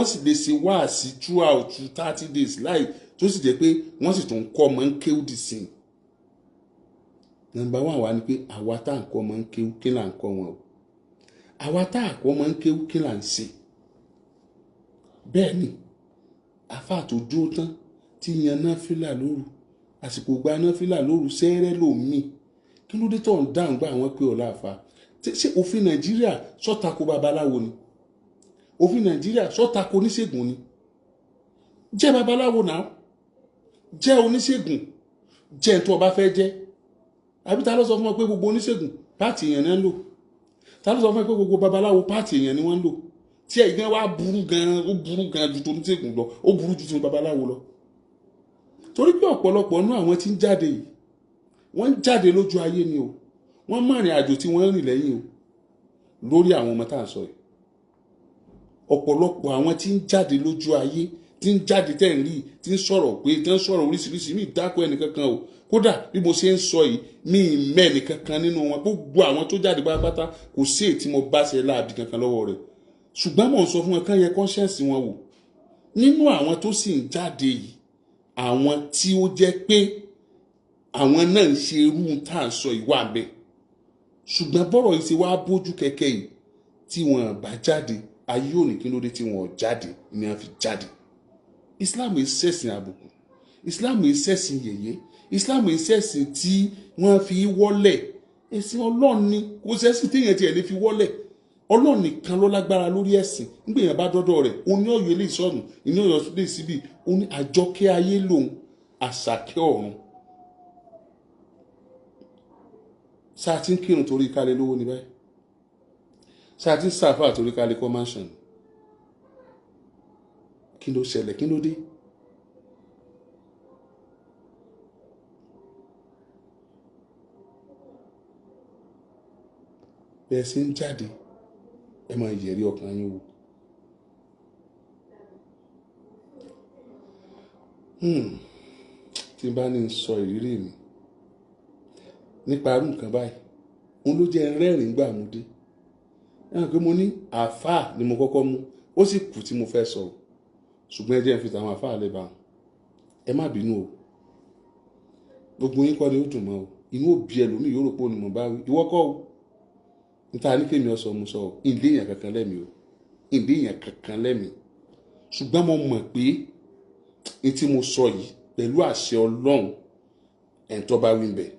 Speaker 1: sì lè ṣe wáàsí throughout 30 days láì tó sì jẹ́ pé wọ́n sì tún kọ́ ọmọ kéwú dì sí. Nọ́mbà 1 wà ní pé àwa tá à ń kọ́ ọmọ kéwú kí là ń kọ́ wọn o, àwa tá à kọ́ ọmọ kéwú kí là ń ṣe. Bẹ́ẹ̀ ni àfáà tó dúró tán tí yan náfìlà lóru, àsìkò gba náfìlà lóru sẹ́rẹ́ lòmíì, kí ló dé tó ń dáhùn gbà wọ́n pé ọ̀la àfa? Ṣé òfin Nàìjíríà sọ́tako babaláwo ni? Òfin Nàìjíríà sọ́tako oníṣègùn ni? Jẹ́ babaláwo náà, jẹ́ oníṣègùn, jẹ́ tó o bá fẹ́ jẹ́. Àbí ta ló sọ fún ọ pé gbogbo oníṣègùn páàtì èèyàn ni wọ́n ń lò? Ta ló sọ fún ọ pé gbogbo babaláwo páàtì èèyàn ni wọ́n ń lò? Tí ẹ̀ gan wá burú gan, ó burú gan ju toníṣègùn lọ, ó burú ju ti babaláwo lọ. Torí pé ọ̀pọ̀lọpọ̀ nú àwọn tí ń jáde yìí, wọ́n ń jáde lójú ayé ni o, wọ́n mọ̀ rìn àjò tí wọ́n rìn lẹ́yìn o lórí àwọn ọmọ tá à ń sọ yìí. Ọ̀pọ̀lọpọ̀ àwọn tí ń jáde lójú ayé, tí ń jáde tẹ́ ń rí, tí ń sọ̀rọ̀ pé tí ń sọ̀rọ̀ oríṣiríṣi, mi dákọ̀ ẹnìkankan o. Kódà bí mo ṣe ń sọ yìí, mi ì mẹ́ ẹnìkankan nínú wọn. Gbogbo àwọn tó jáde pátápátá kò sí èyí tí mo bá ṣe láabi kankan lọ́wọ́ rẹ̀. Ṣùgbọ́n mò ń sọ fún wọn kán yẹ conscience wọn wò. Nínú àwọn tó sì ń jáde yìí, àwọn tí ó jẹ́ pé àwọn náà ń ṣe irú tá à ń sọ ìwà bẹ́ẹ̀. Ṣùgbọ́n bọ́rọ̀ yìí ṣe wá bójú kẹ̀kẹ́ yìí, tí wọ́n bá jáde, ayé ò ní kí ló dé tí wọ́n jáde ni wọ́n fi jáde. Islam yìí ṣẹ̀sìn àbùkù, Islam yìí ṣẹ̀sìn yẹ̀yẹ́, Islam yìí ṣẹ̀sìn tí wọ́n fi wọ́lẹ̀. Ẹ̀sìn Ọlọ́run ni, kò ṣẹ̀sìn téèyàn tiẹ̀ lè fi wọ́lẹ̀. Ọlọ́run nìkan ló lágbára lórí ẹ̀sìn. Nígbà èèyàn bá dọ́dọ̀ rẹ̀, ó ní ọ̀yọ́ ilé ìsọ̀nù, ìní ọ̀yọ́ ilé ìsíbì, ó ní àjọkẹ́ ayé lòun, àṣàkẹ́ ọ̀run. Sáà tí ń kírun torí kálẹ̀ lówó ní báyìí, sáà tí ń sàfà torí kálẹ̀ kọ́ mansion. Kí ló ṣẹlẹ̀? Kí ló dé? Bẹ́ẹ̀ sì ń jáde, ẹ máa yẹ̀rí ọkàn yín wò. Tí n bá ní sọ ìrírí mi nípa irú nǹkan báyìí, òun ló jẹ́ rẹ́rìn-ín gbà mú dé. Ẹ̀hàn pé mo ní àáfàá ni mo kọ́kọ́ mú, ó sì kù tí mo fẹ́ sọ o. Ṣùgbọ́n ẹ jẹ́ n fi tàwọn àáfàá lè bá wọn. Ẹ má bínú o. Gbogbo yín kọ́ ni ó dùn mọ́ o. Inú òbí ẹlòmíì yóò rò pé òun ni mo bá wí. Ìwọ kọ́ o. Níta ní kémi ọ̀sán mo sọ o. Ìdí èèyàn kankan lẹ́mi o. Ìdí èèyàn kankan lẹ́mi. Ṣùgbọ́n mo mọ̀ pé ní tí mo sọ yìí pẹ̀lú àṣẹ Ọlọ́run, ẹ̀ ń tọ́ bá wí ń bẹ̀.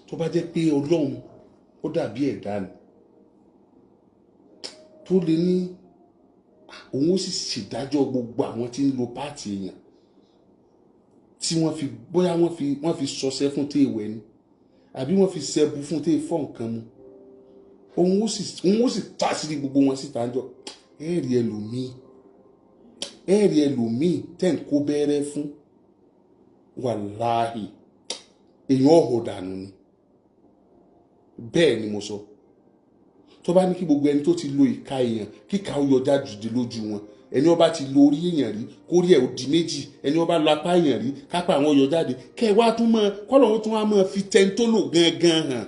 Speaker 1: Tó bá jẹ́ pé Ọlọ́run ó dàbí ẹ̀dá ni tó lè ní òun ó sì ṣèdájọ́ gbogbo àwọn tí ń lo páàtì èèyàn tí wọ́n fi bóyá wọ́n fi sọṣẹ́ fún tí èèwẹ̀ ni àbí wọ́n fi ṣẹbu fún tí èèfọ́ nǹkan mu, òun ó sì tàṣírí gbogbo wọn síta ń jọ. Ẹ̀ẹ́rì ẹlòmíì tẹ̀ ń kó bẹ́rẹ́ fún, wàláhì èèyàn ọ̀họ̀ dànù ni. Bẹ́ẹ̀ ni mo sọ. Tó bá ní kí gbogbo ẹni tó ti lo ìka èèyàn kíka ó yọ jáde lójú wọn, ẹni ó bá ti lo orí èèyàn rí kórí ẹ̀ ó di méjì, ẹni ó bá lo apá èèyàn rí kápá àwọn yọ jáde, kẹ́ ẹ wá tún mọ́ kọ́lọ̀ ó tún wá mọ́ fi tẹ́ni tó lò gangan hàn,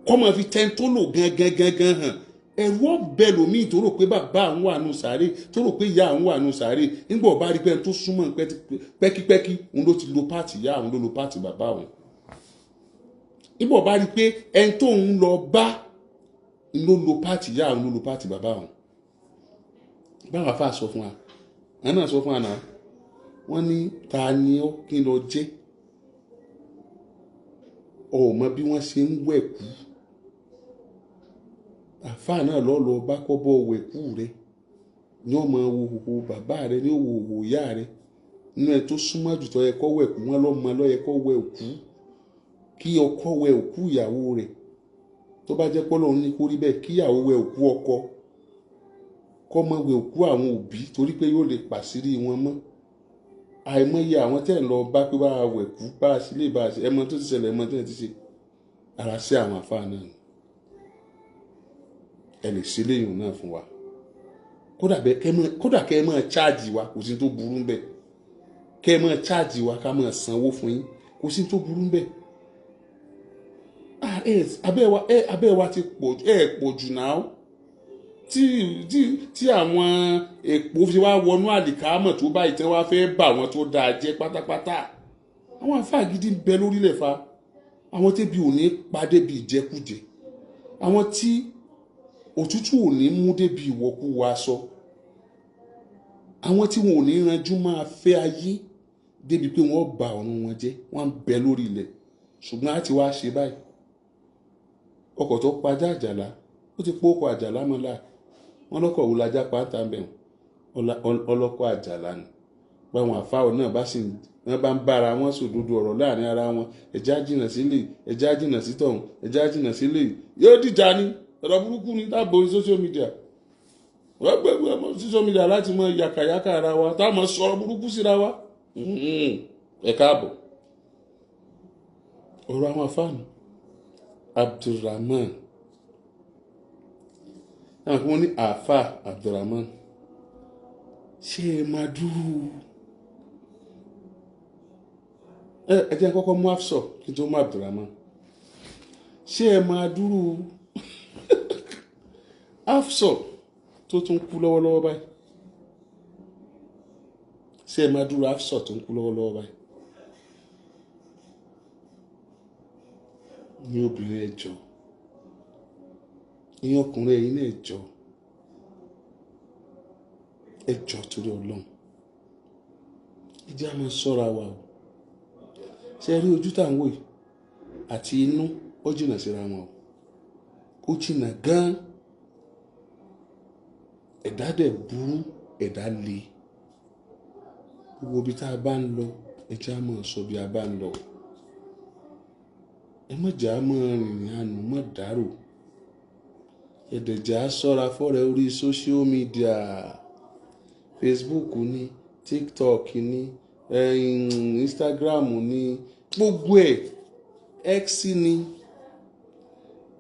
Speaker 1: kọ́ mọ́ fi tẹ́ni tó lò gangan gangan hàn. Ẹ̀rù ọ̀bẹ lòmíì tó rò pé bàbá àwọn wà nù sàárè, tó rò pé ìyá àwọn wà nù sàárè, nígbà ó bá rí pé ẹni tó súnmọ́ pẹ́kípẹ́kí òun ló ti lo páàtì ìyá àwọn, ló lo páàtì bàbá àwọn. Nígbà ó bá rí pé ẹni tó ń lọ bá ló lo páàtì ìyá àwọn, ló lo páàtì bàbá àwọn. Báwọn afá sọ fún wa, àwọn náà sọ fún wa náà, wọ́n ní ta ni ó kí n lọ jẹ́ Ò mọ bí wọ́n ṣe ń wẹ̀kú. Àfáà náà lọ́ lọ bá kọ́ bọ́ wẹ̀kú rẹ ní ọmọ wo òhò bàbá rẹ, ní òwò òhò ìyá rẹ, nínú ẹ tó súnmọ́ jù tó yẹ kó wẹ̀kú wọn lọ́mọ ló yẹ kó wẹ̀ òkú, kí ọkọ wẹ̀ òkú ìyàwó rẹ̀. Tó bá jẹ́ pọ́lọ́run ní kó rí bẹ́ẹ̀, kíyàwó wẹ̀ òkú ọkọ, kó má wẹ̀ òkú àwọn òbí, torí pé yóò lè pàṣírí wọn mọ́. Àìmọye àwọn tẹ́ ń lọ bá pé bá a wẹ̀ kú, bá a sì lè bá a ṣe, ẹmọ tó ti ṣẹlẹ̀, ẹmọ tó ti ṣe ara sí àwọn àfáà náà ni. Ẹ lè ṣe léyìn náà fún wa, kódà kẹ́ ẹ máa cháàjì wa, kò sí tó burú ń bẹ̀. Kẹ́ ẹ máa cháàjì wa, ká máa sanwó fún yín, kò sí tó burú ń bẹ̀. Abẹ́ wa ti pọ̀, ẹ pọ̀ jù náà tí àwọn èpò fi wá wọnú àlìkámọ̀ tó báyìí, tí wọ́n fẹ́ bà wọ́n tó dáa jẹ́ pátápátá. Àwọn àfáà gidi ń bẹ lórílẹ̀ fa, àwọn tẹ́bi ò ní pa débi ìjẹkújẹ, àwọn tí òtútù ò ní mú débi ìwọ̀kuwọ̀ aṣọ, àwọn tí wọn ò ní ranjú máa fẹ́ ayé débi pé wọ́n bà ọ̀run wọn jẹ́, wọ́n ń bẹ lórí ilẹ̀. Ṣùgbọ́n a ti wá ṣe báyìí, ọkọ̀ tó pajá Àjàlá, ó ti pọ́ ọkọ̀ Àjàlá mọ́ láà. Wọ́n lọ́kọ̀ wo lajá pátá ń bẹ̀ wọ́n, ọlọ́kọ̀ Àjàlá ni. Báwọn àfáà náà bá sì wọ́n bá ń bára wọn sòdodo ọ̀rọ̀ láàrin ara wọn, ẹ̀já jìnnà sílé, ẹ̀já jìnnà sí tọ̀hún, ẹ̀já jìnnà sílé, yóò dìjà ni. Ọ̀rọ̀ burúkú ni dáàbò social media, wọ́n gbẹ̀gbẹ̀ social media láti mọ yàkàyàkà ara wa, táwọn mọ sọ̀rọ̀ burúkú síra wa. Ẹ káàbọ̀. Ọ̀rọ̀ àwọn àfáà nù. Abdulrahman, àwọn kan ní àáfà Abdulrahman, ṣé ẹ máa dúró? Ẹ jẹ́ kọ́kọ́ mú Afsọ kí n tó mú Abdulrahman. Ṣé ẹ máa dúró Afsọ tó tún kú lọ́wọ́lọ́wọ́ báyìí? Ṣé ẹ máa dúró Afsọ tó ń kú lọ́wọ́lọ́wọ́ báyìí? Ní obìnrin, ẹ jọ̀ọ́, ní ọkùnrin, ẹ̀yin náà, ẹ jọ̀ọ́, ẹ jọ̀ọ́, torí Ọlọ́run, ẹ jẹ́ á máa ṣọ́ra wa o. Ṣe rí ojú tá à ń wò yìí àti inú, ó jìnnà síra wọn o, ó jìnnà gan-an. Ẹ̀dá dẹ̀ burú, ẹ̀dá le. Gbogbo ibi tá a bá ń lọ, ẹ jẹ́ á máa sọ bí a bá ń lọ. Ẹ má jẹ́ á máa rìnrìn àánú mọ́ dàrú. Ẹ̀dẹ̀jẹ̀ á ṣọ́ra fọ́rẹ̀ orí social media, Facebook ní, TikTok ní, Instagram ní, gbogbo ẹ̀, X ní,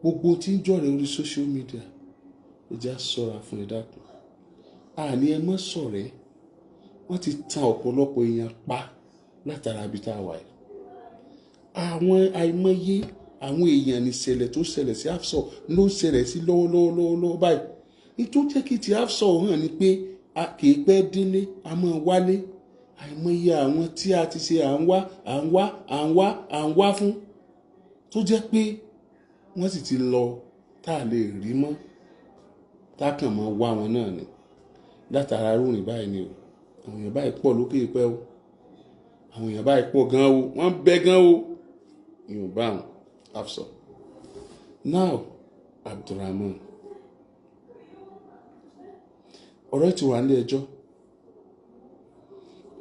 Speaker 1: gbogbo tí ń jọ̀rẹ̀ orí social media, ẹ jẹ́ á ṣọ́ra fún. Ẹ dákun, àní ẹ má ṣọ̀rẹ́. Wọ́n ti tan ọ̀pọ̀lọpọ̀ èèyàn pa látara ibi tá a wà yìí. Àwọn àìmọye àwọn èèyàn ní ìṣẹ̀lẹ̀ tó ṣẹlẹ̀ sí Afsọ ló ń ṣẹlẹ̀ sí lọ́wọ́lọ́wọ́ lọ́wọ́lọ́wọ́ báyìí. Nítorí jẹ́ kí ti Afsọ hàn ni pé a kì í pẹ́ délé, a máa wálé. Àìmọye àwọn tí a ti ṣe à ń wá, à ń wá, à ń wá, à ń wá fún, tó jẹ́ pé wọ́n sì ti lọ tá a lè rí mọ́, tá a kàn máa wá wọn náà ni látara rúrin báyìí ni o. Àwọn èèyàn báyìí pọ̀ lókè pẹ́ o, àwọn èèyàn báyìí pọ̀ gan o, wọ́n ń bẹ gan o. Ìyọ̀n bá wọn Afsọ. Now Abdulrahman, ọ̀rọ̀ ti wà nílé ẹjọ́.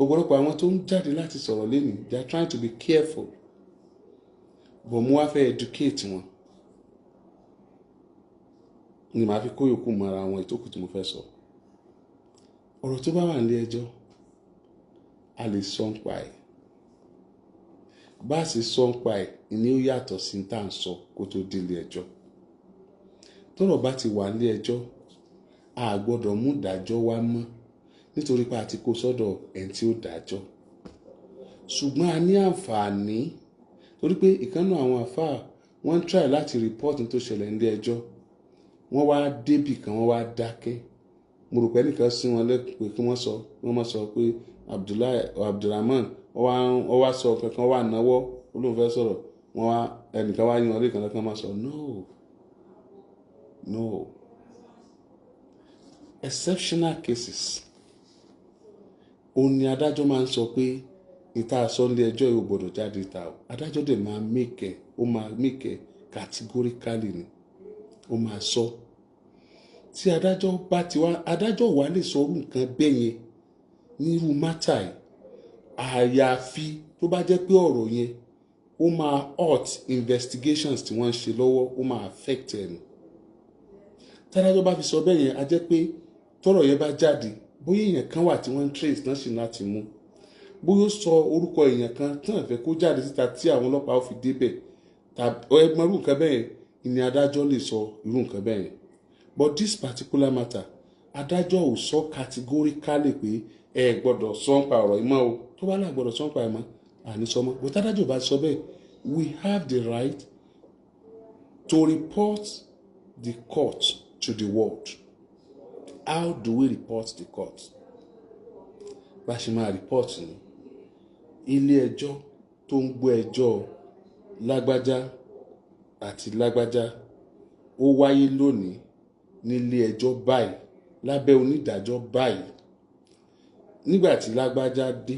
Speaker 1: Ọ̀pọ̀lọpọ̀ àwọn tó ń jáde láti sọ̀rọ̀ lẹ́nu, they are trying to be careful, but mo wá fẹ́ educate wọn ni màá fi kó yòókù mọ́ra àwọn ìtókù tí mo fẹ́ sọ. Ọ̀rọ̀ tó bá wà nílé ẹjọ́, a lè sọ ń pa ẹ̀. Bá a sì sọ ń pa ẹ̀ ni ó yàtọ̀ sí tá à ń sọ kó tó délé ẹjọ́. Tọ́rọ̀ bá ti wà nílé ẹjọ́, a gbọ́dọ̀ mú ìdájọ́ wá mọ́, nítorí pé a ti kó sọ́dọ̀ ẹni tí ó dájọ́. Ṣùgbọ́n a ní àǹfààní, torí pé ìkànnì àwọn àfáà, wọ́n ń try láti report ní tó ṣẹlẹ̀ nílé ẹjọ́. Wọ́n wá débì kan, wọ́n wá dákẹ́. Mo rò pé ẹnìkan sí wọn lẹ́kùn pé kí wọ́n sọ, wọ́n máa sọ pé Abdullahi Abdulrahman, wọ́n wá sọ kankan, wà náwó, ó lóun fẹ́ sọ̀rọ̀. Wọ́n wá ẹnìkan wá yín wọn lẹ́ẹ̀kan lẹ́ẹ̀kan, máa sọ no, no. Exceptional cases òun ni adájọ́ máa ń sọ pé Ìta sọ nílé ẹjọ́ yìí ò gbọ́dọ̀ jáde ta o. Adájọ́ dẹ̀ máa make ẹ̀, ó máa make ẹ̀ categorically ni, ó máa sọ. Tí adájọ́ bá ti wá, adájọ́ wà lè sọ irú nǹkan bẹ́ẹ̀ yẹn nírú matter yìí, àyàfi tó bá jẹ́ pé ọ̀rọ̀ yẹn, ó máa halt investigations tí wọ́n ń ṣe lọ́wọ́, ó máa affect ẹ̀ ni. Tádájọ́ bá fi sọ bẹ́ẹ̀ yẹn, a jẹ́ pé tọ́rọ̀ yẹn bá jáde, bóyá èèyàn kan wà tí wọ́n ń trace náà sì láti mú, bóyá ó sọ orúkọ èèyàn kan tí wọ́n fẹ́ kó jáde síta tí àwọn ọlọ́pàá ó fi débẹ̀, tàbí ẹgbọ́n irú nǹkan bẹ́ẹ̀ yẹn ni, adájọ́ lè sọ irú nǹkan bẹ́ẹ̀ yẹn. But this particular matter, adájọ́ ò sọ categorically pé ẹ gbọ́dọ̀ sọ ń pa ọ̀rọ̀ yìí mọ́ o. Tó bá là gbọ́dọ̀ sọ ń pa ẹ̀ mọ́, àní sọ mọ́. But adájọ́ bá sọ bẹ́ẹ̀, we have the right to report the court to the world. How do we report the court? Bá ṣe máa report ni, ilé ẹjọ́ tó ń gbọ́ ẹjọ́ lágbájá àti lágbájá, ó wáyé lónìí nílé ẹjọ́ báyìí, lábẹ́ onídàájọ́ báyìí. Nígbà tí lágbájá dé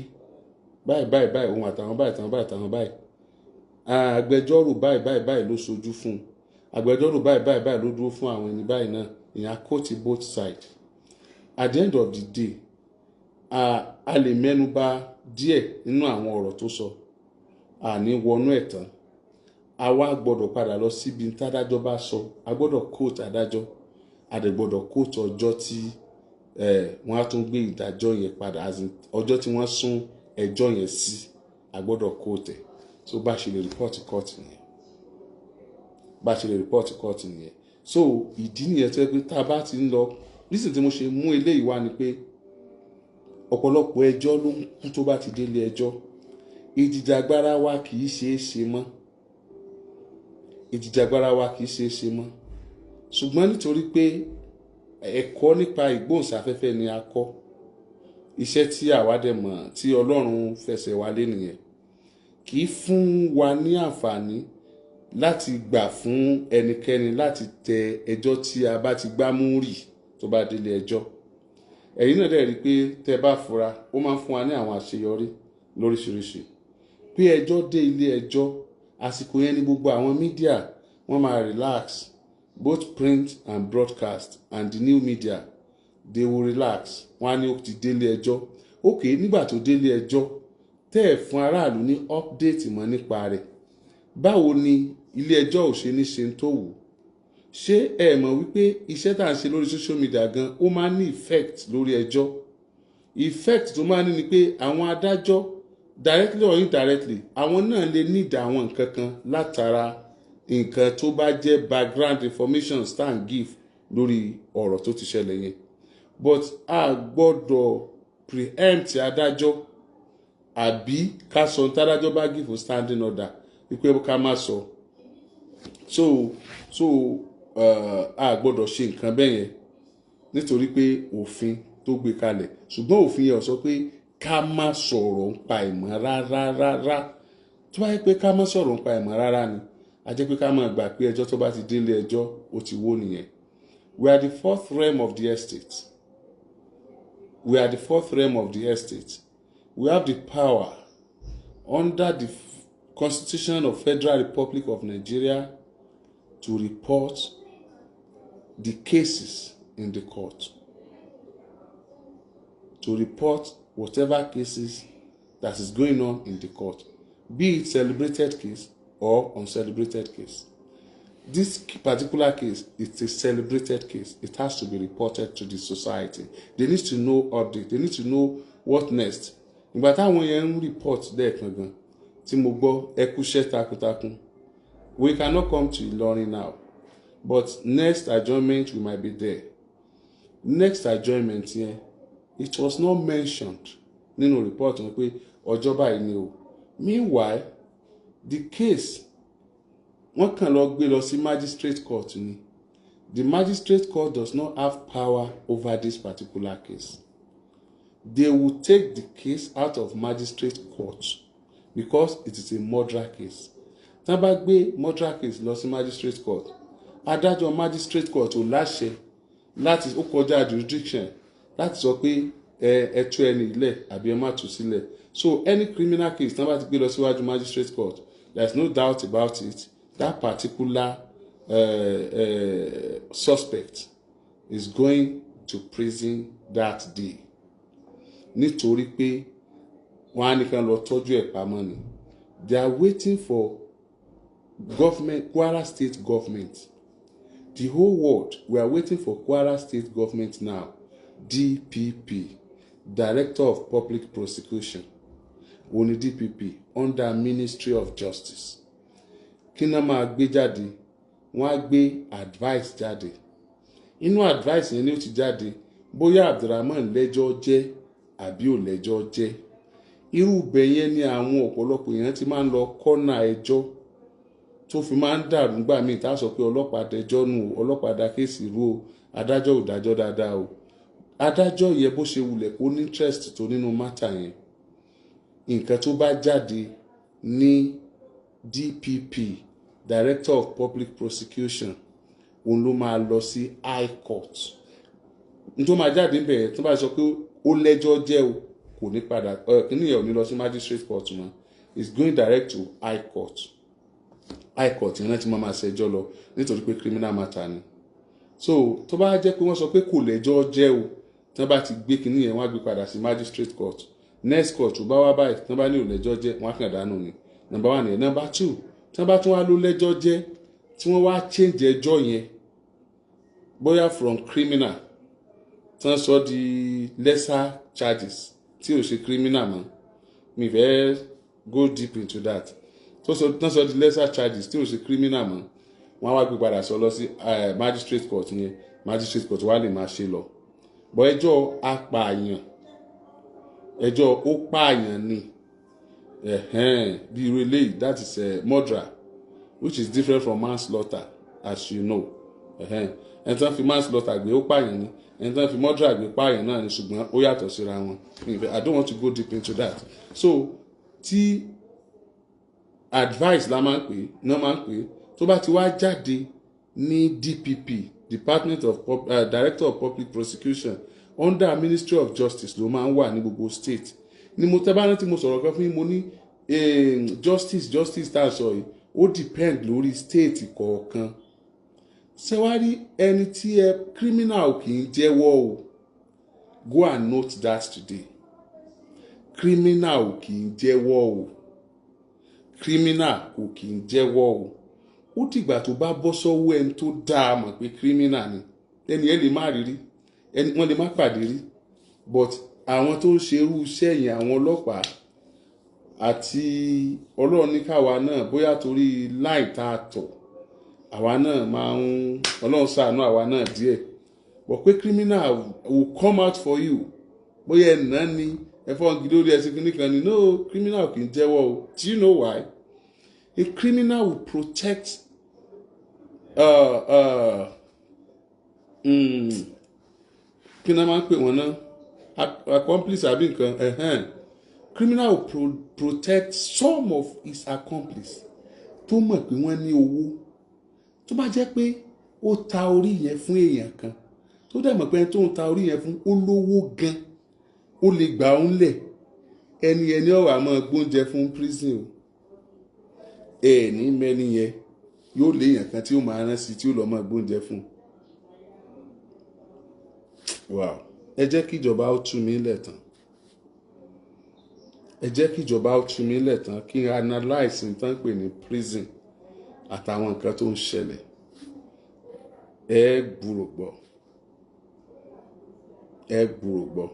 Speaker 1: báyìí báyìí báyìí, òun àtàwọn báyìí, àtàwọn báyìí, àtàwọn báyìí, agbẹjọ́rò báyìí báyìí báyìí ló ṣojú fún un, agbẹjọ́rò báyìí báyìí báyìí ló dúró fún àwọn ẹni báyìí náà. Ìyẹn kóòtù both side. At the end of the day, a lè mẹ́nu bà díẹ̀ nínú àwọn ọ̀rọ̀ tó sọ, àní wọnú ẹ̀ tán. A wá gbọ́dọ̀ padà lọ síbi tádájọ́ bá sọ. A gbọ́dọ̀ quote adájọ́, a dẹ̀ gbọ́dọ̀ quote ọjọ́ tí wọ́n á tún gbé ìdájọ́ yẹn padà, as in ọjọ́ tí wọ́n sún ẹjọ́ yẹn sí, a gbọ́dọ̀ quote ẹ̀. So bá ṣe lè report court nìyẹn, bá ṣe lè report court nìyẹn. So ìdí nìyẹn tó yẹ pé tá a bá ti ń lọ nísìnyí, tí mo ṣe mú eléyìí wá ni pé ọ̀pọ̀lọpọ̀ ẹjọ́ ló ń kú tó bá ti délé ẹjọ́. Ìjìjàgbara wa kì í ṣeé ṣe mọ́, ìjìjàgbara wa kì í ṣeé ṣe mọ́. Ṣùgbọ́n nítorí pé ẹ̀kọ́ nípa ìgbóhùnsáfẹ́fẹ́ ni a kọ́, iṣẹ́ tí àwa dẹ̀ mọ̀ tí Ọlọ́run fẹsẹ̀ wa lé nìyẹn, kì í fún wa ní àǹfààní láti gbà fún ẹnikẹ́ni láti tẹ ẹjọ́ tí a bá ti gbá mú rì tó bá délé ẹjọ́. Ẹ̀yin náà dẹ̀ rí i pé tẹ́ bá fura, ó máa ń fún wa ní àwọn àṣeyọrí lóríṣiríṣi. Pé ẹjọ́ dé ilé ẹjọ́, àsìkò yẹn ni gbogbo àwọn media wọ́n máa relax, both print and broadcast and the new media, they will relax. Wọ́n á ní ó ti délé ẹjọ́. Ok, nígbà tó délé ẹjọ́, tẹ́ ẹ̀ fún aráàlú ní update mọ́ nípa rẹ̀, báwo ni ilé ẹjọ́ ò ṣe ní ṣe tó wù? Ṣé ẹ mọ̀ wípé iṣẹ́ tá à ń ṣe lórí social media gan, ó máa ń ní effect lórí ẹjọ́? Effect tó máa ń ní ni pé àwọn adájọ́, directly or indirectly, àwọn náà lè need àwọn nǹkan kan látara nǹkan tó bá jẹ́ background information stand give lórí ọ̀rọ̀ tó ti ṣẹlẹ̀ yẹn. But a gbọ́dọ̀ preempt adájọ́, àbí ká sọ ní tádájọ́ bá give for standing order wípé ká má sọ. So a gbọ́dọ̀ ṣe nǹkan bẹ́ẹ̀ yẹn nítorí pé òfin tó gbé kalẹ̀. Ṣùgbọ́n òfin yẹn ò sọ pé ká má sọ̀rọ̀ nípa ìmọ̀ rárá rárá. Tó bá yẹ pé ká má sọ̀rọ̀ nípa ìmọ̀ rárá ni, a jẹ́ pé ká máa gbà pé ẹjọ́ tó bá ti délé ẹjọ́, ó ti wó nìyẹn. We are the fourth realm of the estate. We are the fourth realm of the estate. We have the power under the Constitution of Federal Republic of Nigeria to report the cases in the court, to report whatever cases that is going on in the court, be it celebrated case or uncelebrated case. This particular case, it's a celebrated case. It has to be reported to the society. They need to know update. They need to know what next. Ìgbà táwọn yẹn ń report lẹ́ẹ̀kan gan tí mo gbọ́, ẹ kúṣẹ́ takuntakun. We cannot come to Ilorin now, but next adjournment we might be there. Next adjournment yẹn, it was not mentioned nínú report wọn pé ọjọ́ báyìí ni o. Meanwhile, the case, wọ́n kàn lọ gbé lọ sí magistrate court ni. The magistrate court does not have power over this particular case. They will take the case out of magistrate court because it is a murder case. Tí wọ́n bá gbé murder case lọ sí magistrate court, adájọ́ magistrate court ò láṣẹ láti, ó kọjá jurisdiction láti sọ pé Ẹ tú ẹni ilẹ̀ àbí ẹ má tú sílẹ̀. So any criminal case tí wọ́n bá ti gbé lọ síwájú magistrate court, there is no doubt about it, that particular suspect is going to prison that day, nítorí pé wọ́n á nìkan lọ tọ́jú ẹ̀ pamọ́ ni. They are waiting for government, Kwara State government, the whole world, we are waiting for Kwara State government now. DPP, Director of Public Prosecution, òun ni DPP under Ministry of Justice. Kí náà máa gbé jáde? Wọ́n á gbé advice jáde. Inú advice yẹn ni ó ti jáde bóyá Abdulrahman lẹ́jọ́ jẹ́ àbí ò lẹ́jọ́ jẹ́. Irú ibẹ̀ yẹn ni àwọn ọ̀pọ̀lọpọ̀ èèyàn ti máa ń lọ kọ́nà ẹjọ́ tó fi máa ń dàrú gbà míì, tá a sọ pé ọlọ́pàá dẹjọ́ nù o, ọlọ́pàá dá case rú o, adájọ́ ò dájọ́ dáadáa o. Adájọ́ yẹ bó ṣe wulẹ̀ kó ní interest tó nínú matter yẹn, nǹkan tó bá jáde ní DPP, Director of Public Prosecution, òun ló máa lọ sí high court. N tó máa jáde ń bẹ̀rẹ̀, tó bá sọ pé ó lẹ́jọ́ jẹ́ o, kò ní padà, kíní yẹn ò ní lọ sí magistrate court mọ́. It's going direct to high court. High court yẹn náà ti máa máa ṣẹjọ́ lọ, nítorí pé criminal matter ni. So tó bá jẹ́ pé wọ́n sọ pé kò lẹ́jọ́ jẹ́ o, tí wọ́n bá ti gbé kíní yẹn, wọ́n á gbé padà sí magistrate court. Next court tó bá wá báyìí, tí wọ́n bá ní ò lẹ́jọ́ jẹ́, wọ́n á kàn dánù ni. Number one yẹn. Number two, tí wọ́n bá tún wá ló lẹ́jọ́ jẹ́, tí wọ́n wá change ẹjọ́ yẹn, bóyá from criminal, tí wọ́n sọ di lesser charges, tí ò ṣe criminal mọ́, mi fẹ́ go deep into that, tó sọ tí wọ́n sọ di lesser charges, tí ò ṣe criminal mọ́, wọ́n á wá gbé padà sọ lọ sí magistrate court yẹn. Magistrate court wá lè máa ṣe lọ bọ́. Ẹjọ́ apààyàn, ẹjọ́ ó pààyàn ni, bí irú eléyìí, that is murder, which is different from manslaughter, as you know. Ẹni tí wọ́n fi manslaughter gbé, ó pààyàn ni. Ẹni tí wọ́n fi murder gbé, pààyàn náà ni, ṣùgbọ́n ó yàtọ̀ síra wọn. I don't want to go deep into that. So tí advice la máa ń pè náà, máa ń pè, tó bá ti wá jáde ní DPP, Department of Pub, Director of Public Prosecution under Ministry of Justice, ló máa ń wà ní gbogbo state ni. Mo tẹ́ bá rántí, mo sọ̀rọ̀ kan fún yín, mo ní justice tá a sọ yìí, ó depend lórí state kọ̀ọ̀kan. Ṣé wá rí ẹni tí ẹ criminal kì í jẹ́wọ́ o. Go and note that today. Criminal kì í jẹ́wọ́ o. Criminal kò kì í jẹ́wọ́ o. Ó dìgbà tó bá bọ́ sọ́wọ́ ẹni tó dáa mọ̀ pé criminal ni. Ẹni ẹ lè má rí rí ẹni, wọ́n lè má pàdé rí, but àwọn tó ń ṣe irú iṣẹ́ yẹn, àwọn ọlọ́pàá àti Ọlọ́run ní káwa náà, bóyá torí láì tá a tọ̀, àwa náà máa ń, Ọlọ́run ṣàánú àwa náà díẹ̀, but pé criminal will come out for you, bóyá ẹ̀ náà ni ẹ fọ́n gidi lórí ẹsẹ̀ kìíní kan ni. No, criminal kì í jẹ́wọ́ o. Do you know why? A criminal will protect kí ni a máa ń pè wọ́n náà, accomplice àbí nǹkan ẹ̀hẹ́n. Criminal will protect some of his accomplice tó mọ̀ pé wọ́n ní owó. Tó bá jẹ́ pé ó ta orí yẹn fún èèyàn kan, tó dẹ̀ mọ̀ pé ẹni tó ń ta orí yẹn fún ó lówó gan, ó lè gbà ó ńlẹ̀, ẹni ọ̀rọ̀ àmọ́ gbóúnjẹ fún prison o. Ẹ ní mẹ́ni yẹn yóò léèyàn kan tí ó máa rán sí, tí ó lọ́ máa gbóúnjẹ fún. Wow, ẹ jẹ́ kí ìjọba ó tú mi lẹ̀ tán. Ẹ jẹ́ kí ìjọba ó tú mi lẹ̀ tán, kí n analyse nǹkan pè ní prison àtàwọn nǹkan tó ń ṣẹlẹ̀. Ẹ gbúrò gbọ́, ẹ gbúrò gbọ́.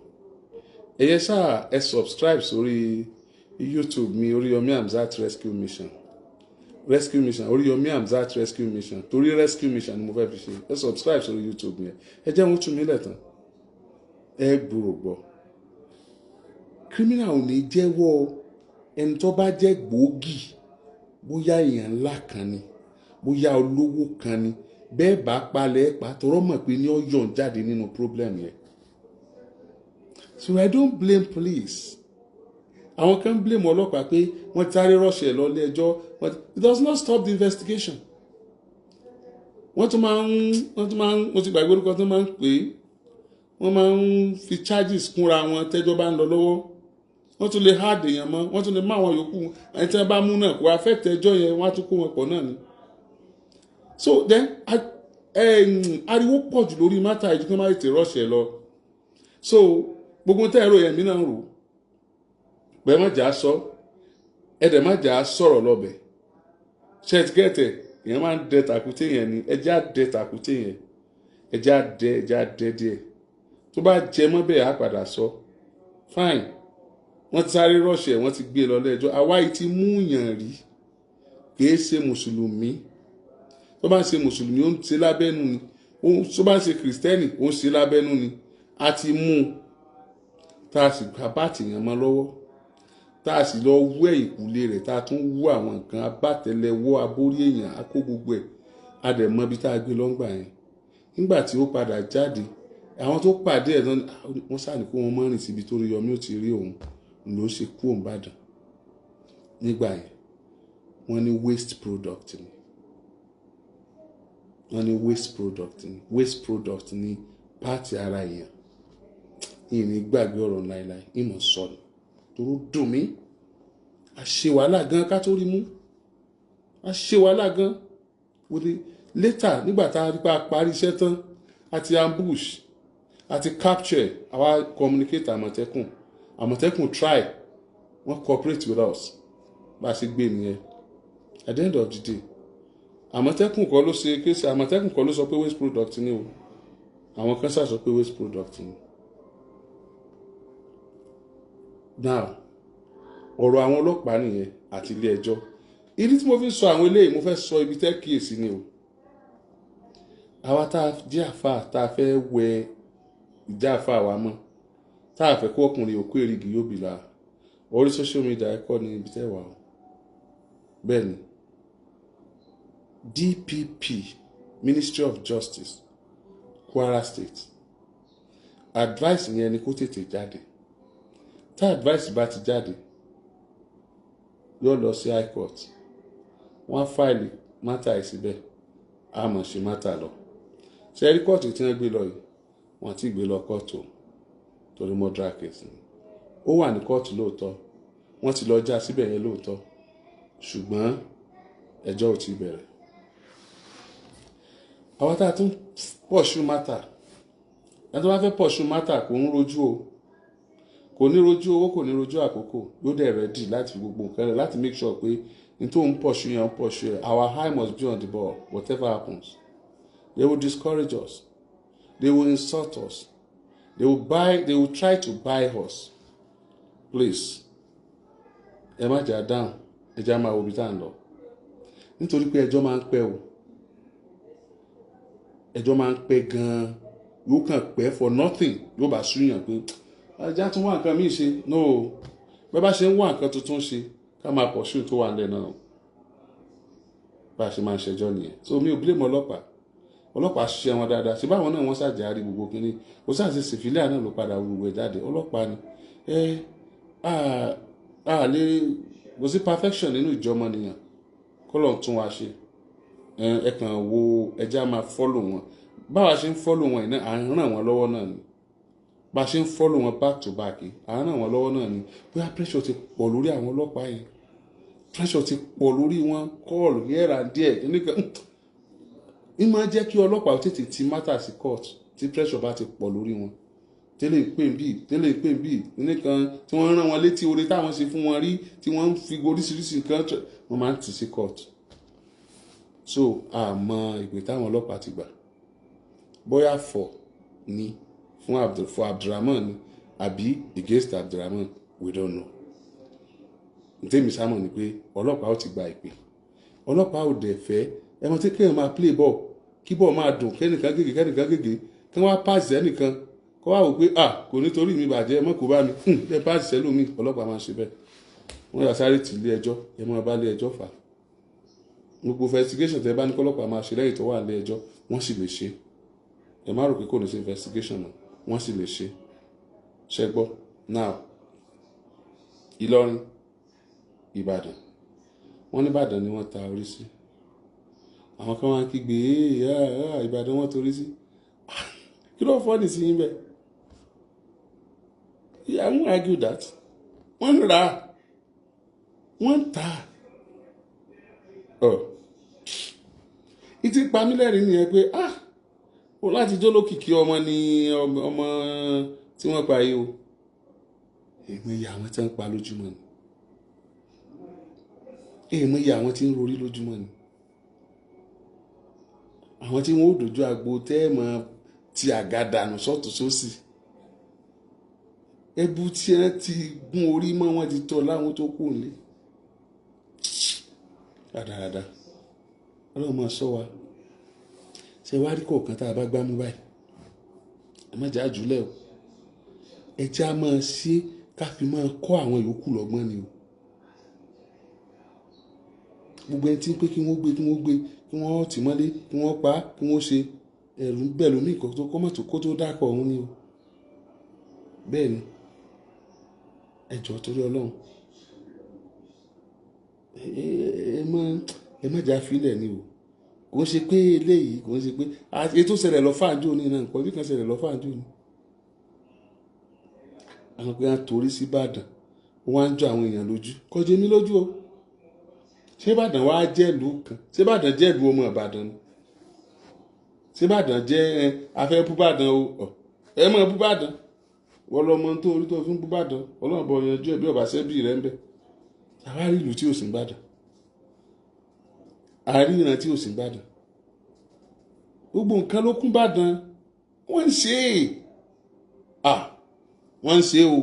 Speaker 1: Ẹ yẹ ṣáà, ẹ subscribe sórí YouTube mi, Oríyọmí Hamzat Rescue Mission, Rescue Mission, Oríyọmí Hamzat Rescue Mission, torí Rescue Mission ni mo fẹ́ fi ṣe. Ẹ subscribe sórí YouTube yẹn. Ẹ jẹ́ wọn tú mi lẹ̀ tán, ẹ gbúrò gbọ́. Criminal ò ní jẹ́wọ́ ẹni tó bá jẹ́ gbòógì, bóyá èèyàn ńlá kan ni, bóyá olówó kan ni, bẹ́ẹ̀ bá palẹ̀ ẹ̀ pa tọrọ mọ̀ pé ní ọ̀yọ̀ ń jáde nínú problem yẹn. So I don't blame police. Àwọn kan blame ọlọ́pàá pé wọ́n ti sáré rush ẹ̀ lọ ilé ẹjọ́, but it does not stop the investigation. Wọ́n tún máa ń, mo ti gbàgbé orúkọ tó máa ń pè é. Wọ́n máa ń fi charges kúnra wọn tẹ́jọ́ bá ń lọ lọ́wọ́. Wọ́n tún lè add èèyàn mọ́, wọ́n tún lè má àwọn yòókù. Ẹni tí wọ́n bá mú náà, kó affect ẹjọ́ yẹn, wọ́n á tún kó wọn pọ̀ náà ni. So then ariwo pọ̀ jù lórí matter ìdí kan máa tètè rush ẹ̀ lọ. So gbogbo tẹ́ ẹ̀rọ yẹn mi náà ń rò bẹ́ẹ̀, má jà á sọ, ẹ dẹ̀ má jà á sọ̀rọ̀ lọ́bẹ̀. Ṣe ti gẹ́tẹ̀? Èèyàn máa ń dẹ tàkúté yẹn ni. Ẹjẹ́ á dẹ tàkúté yẹn, ẹjẹ́ á dẹ, ẹjẹ́ á dẹ díẹ̀. Tó bá jẹ mọ́ bẹ́ẹ̀, á padà sọ. Fine, wọ́n ti sáré rush ẹ̀, wọ́n ti gbé e lọ lẹ́jọ́. Àwa yìí ti mú yàn rí, kìí ṣe mùsùlùmí. Tó bá ń ṣe mùsùlùmí, ó ń ṣe lábẹ́nu ni. Tó bá ń ṣe kìrìsìtẹ́nì, ó ń ṣe lábẹ́nu ni. A ti mú un, tá a sì gba báàtì yẹn mọ́ lọ́wọ́, tá a sì lọ wú ẹ̀yìnkùlé rẹ̀, tá a tún wú àwọn nǹkan abátẹlẹwọ́ abórí èèyàn, a kó gbogbo ẹ̀, a dẹ̀ mọ ibi tá a gbé lọ́ngbà yẹn. Nígbà tí ó padà jáde, àwọn tó pàdé ẹ̀ náà, wọ́n sáà ní kó wọn mọ́ rìn síbi tó rí yọmí ó ti rí òun ló ṣe kú òun bàdàn nígbà yẹn. Wọ́n ní waste product ni. Wọ́n ní waste product ni. Waste product ni part ara èèyàn. Yìí ní gbàgbé ọ̀rọ̀ láéláé, ìmọ̀ sọ ni toró dùn mí. A ṣe wàhálà gan ká tó rí mú. A ṣe wàhálà gan wòde. Later, nígbà tá a rí pa parí iṣẹ́ tán, àti ambush, àti capture, àwa communicate Àmọ̀tẹ́kùn. Àmọ̀tẹ́kùn try, wọ́n cooperate with us. Bá a ṣe gbé nìyẹn. At the end of the day, Àmọ̀tẹ́kùn kọ́ ló ṣe case. Àmọ̀tẹ́kùn kọ́ ló sọ pé waste product ni o. Àwọn kan ṣàṣọ pé waste product ni. Now, ọ̀rọ̀ àwọn ọlọ́pàá nìyẹn àti ilé ẹjọ́. Ìdí tí mo fi ń sọ àwọn eléyìí, mo fẹ́ sọ ibi tẹ́ kíyèsí ni o. Àwa tá a jẹ́ àfa, tá a fẹ́ wẹ ìjà àfa wa mọ́, tá a fẹ́ kó ọkùnrin òkú èrìgì yóò bì la orí social media, ẹ̀kọ́ ní ibi tẹ́ wà o. Bẹ́ẹ̀ ni, DPP, Ministry of Justice, Kwara State, advice yẹn ni kó tètè jáde. Tá advice bá ti jáde, yóò lọ sí high court, wọ́n á file matter ẹ̀ síbẹ̀, á mọ̀ ṣe matter lọ. Ṣe rí kóòtù tí wọ́n gbé lọ yìí, wọ́n ti gbé lọ kóòtù torí murder case ni. Ó wà ní kóòtù lóòótọ́, wọ́n ti lọ já síbẹ̀ yẹn lóòótọ́, ṣùgbọ́n ẹjọ́ ò tí ì bẹ̀rẹ̀. Àwọn tá a tún pursue matter, ẹni tó bá fẹ́ pursue matter kò ń rojú o. Kò ní rojú owó, kò ní rojú àkókò. Yóò dẹ̀ ready láti fi gbogbo nǹkan rẹ̀ láti make sure pé n tó ń pursue yẹn, ń pursue yẹn. Our eye must be on the ball, whatever happens. They will discourage us, they will insult us, they will try to buy us. Please, ẹ má jà dáhùn. Ẹ jẹ́ á máa wo ibi tá à ń lọ, nítorí pé ẹjọ́ máa ń pẹ́ o. Ẹjọ́ máa ń pẹ́ gan-an. Yóò kàn pẹ́ for nothing, yóò bá súyàn pé ajá tún wá nǹkan míì ṣe. No, bẹ́ẹ̀ bá ṣe ń wá nǹkan tuntun ṣe, ká máa pursue tó wà nílẹ̀ náà. Bá a ṣe máa ń ṣẹjọ́ nìyẹn. So mi ò blame ọlọ́pàá. Ọlọ́pàá ṣiṣẹ́ wọn dáadáa. Ṣe báwọn náà wọ́n ṣàjàrí gbogbo kínní? Kò sáà ṣe civilian náà ló padà gbogbo ẹ̀ jáde. Ọlọ́pàá ni. Ẹ a lè, kò sí perfection nínú ìjọmọnìyàn. Kọ́lọ̀ tún wa ṣe. Ẹ kàn wo, ẹja máa follow wọn. Báwa ṣe ń follow wọn yìí náà, à ń ràn wọ́n lọ́wọ́ náà ni. Bá a ṣe ń follow wọn back to back yìí, à ń ràn wọ́n lọ́wọ́ náà ni. Bóyá pressure ti pọ̀ lórí àwọn ọlọ́pàá yẹn, pressure ti pọ̀ lórí wọn, call here and there nìkan ń máa jẹ́ kí ọlọ́pàá ó tètè ti matter sí court. Tí pressure bá ti pọ̀ lórí wọn, tẹ́lẹ̀ pè ń bì, tẹ́lẹ̀ pè ń bì nìkan, tí wọ́n rán wọn létí oore táwọn ṣe fún wọn rí, tí wọ́n ń fi oríṣiríṣi nǹkan, wọ́n máa ń tì sí court. So àmọ́ ìpè táwọn ọlọ́pàá ti gbà, bóyá for ni fún Abdul, for Abdulrahman ni àbí against Abdulrahman, we don't know. Ntẹ́mi sámọ̀ ni pé ọlọ́pàá ó ti gba ìpè. Ọlọ́pàá ò dẹ̀ fẹ́ ẹ mọ̀ tí kéèyàn máa play ball, kí ball máa dùn, kẹ́nìkan gègé, kẹ́nìkan gègé, kí wọ́n á pass ẹnìkan, kó wá wò pé, ah, kò nítorí mi bàjẹ́, ẹ mọ̀ kó bá mi ẹ pass sẹ́lómi. Ọlọ́pàá máa ń ṣe bẹ́ẹ̀. Wọ́n yà sáré tì ilé ẹjọ́, ẹ máa bá ilé ẹjọ́ fà á. Gbogbo investigation tẹ bá ní kọ́lọ́pàá máa ṣe lẹ́yìn tó wà ilé ẹjọ́, wọ́n sì lè ṣe. Ẹ má rò pé kò ní sí investigation mọ́, wọ́n sì lè ṣe. Ṣe gbọ́? Now, Ìlọrin, Ìbàdàn, wọ́n ní Ìbàdàn ni wọ́n ta orí sí. Àwọn kan wá ń kígbe, "Ee, Ìbàdàn wọ́n torí sí." Kí ló fọ́ ní sí yín bẹ́ẹ̀? I won't argue that. Wọ́n ń rà á, wọ́n ń tà á. Ọ̀ ìtì pamílẹ́rìn nìyẹn pé ah, o láti jó lókìkí ọmọ ni ọmọ tí wọ́n pa yìí o. Èmi iye àwọn tí wọ́n pa lójúmọ́ ni, èmi iye àwọn tí ń rorí lójúmọ́ ni, àwọn tí wọ́n ó dojú agbo tẹ́ẹ̀mọ́ ti àga dànù sọ́tún sósì, ẹbú tí wọ́n ti gún orí mọ́ wọn ti tọ́ láwọn tó kù nílé. Rádaràda, Ọlọ́run máa sọ wa. Ṣe wá rí kọ̀ọ̀kan tá a bá gbámú báyìí, ẹ má jẹ́ àjùlẹ̀ o. Ẹ jẹ́ á máa ṣe ká fi máa kọ́ àwọn yòókù lọ́gbọ́n ni o. Gbogbo ẹni tí ń pé kí wọ́n gbé, kí wọ́n gbé, kí wọ́n tì mọ́lé, kí wọ́n pa á, kí wọ́n ṣe, ẹ̀rù ń bẹ̀ lómi ìkọ́ tó kọ́ mọ̀tò kó tó dákọ̀ ọ̀hún ni o. Bẹ́ẹ̀ ni, ẹ jọ̀ọ́ torí Ọlọ́run, ẹ má jà fílẹ̀ ni o. Kò ń ṣe pé eléyìí, kò ń ṣe pé ètò ṣẹlẹ̀ lọ fáàjò ní náà, nǹkan bí kan ṣẹlẹ̀ lọ fáàjò ní. Àwọn pé wọ́n torí sí Ìbàdàn, wọ́n á ń jọ àwọn èèyàn lójú, kọjú èmi lójú o. Ṣé Ìbàdàn wá jẹ́ ìlú kan? Ṣé Ìbàdàn jẹ́ ìlú ọmọ Ìbàdàn ni? Ṣé Ìbàdàn jẹ́ afẹ́ búbàdàn o? Ẹ mọ̀ búbàdàn, wọ́n lọ mọ tó orí tó fi ń búbàdàn, Ọlọ́run bọ̀ yanjú ẹ̀ bí ọba ṣẹ́bí rẹ̀ ń bẹ̀. Àwa rí ìlú tí ò sí Ìbàdàn, àárí ìran tí ò sí Ìbàdàn, gbogbo nǹkan ló kún Ìbàdàn. Wọ́n ń ṣe é, wọ́n ń ṣe o,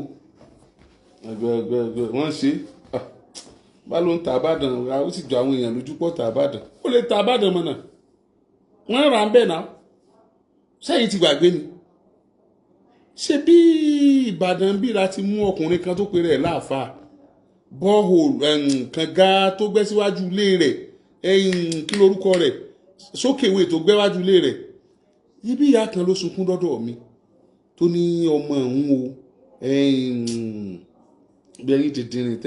Speaker 1: ẹgbẹ́ẹgbẹ́ wọ́n ń ṣe é. Bá ló ń ta Ìbàdàn, ó sì jọ àwọn èèyàn lójú pọ̀ ta Ìbàdàn, ó lè ta Ìbàdàn mọ̀nà, wọ́n rà ń bẹ̀ náà. Sẹ́yìn ti gbàgbé ni, ṣé bí Ìbàdàn bí la ti mú ọkùnrin kan tó pe rẹ̀ láàfáà, bọ́ọ̀hù kànga tó gbẹ́ síwájú ilé rẹ̀, kí lorúkọ rẹ̀, sókèwé tó gbẹ́ wájú ilé rẹ̀. Ibi ìyá kan ló sunkún dọ́dọ̀ mi tó ní ọmọ òun o, bí ẹyin dìndìnrín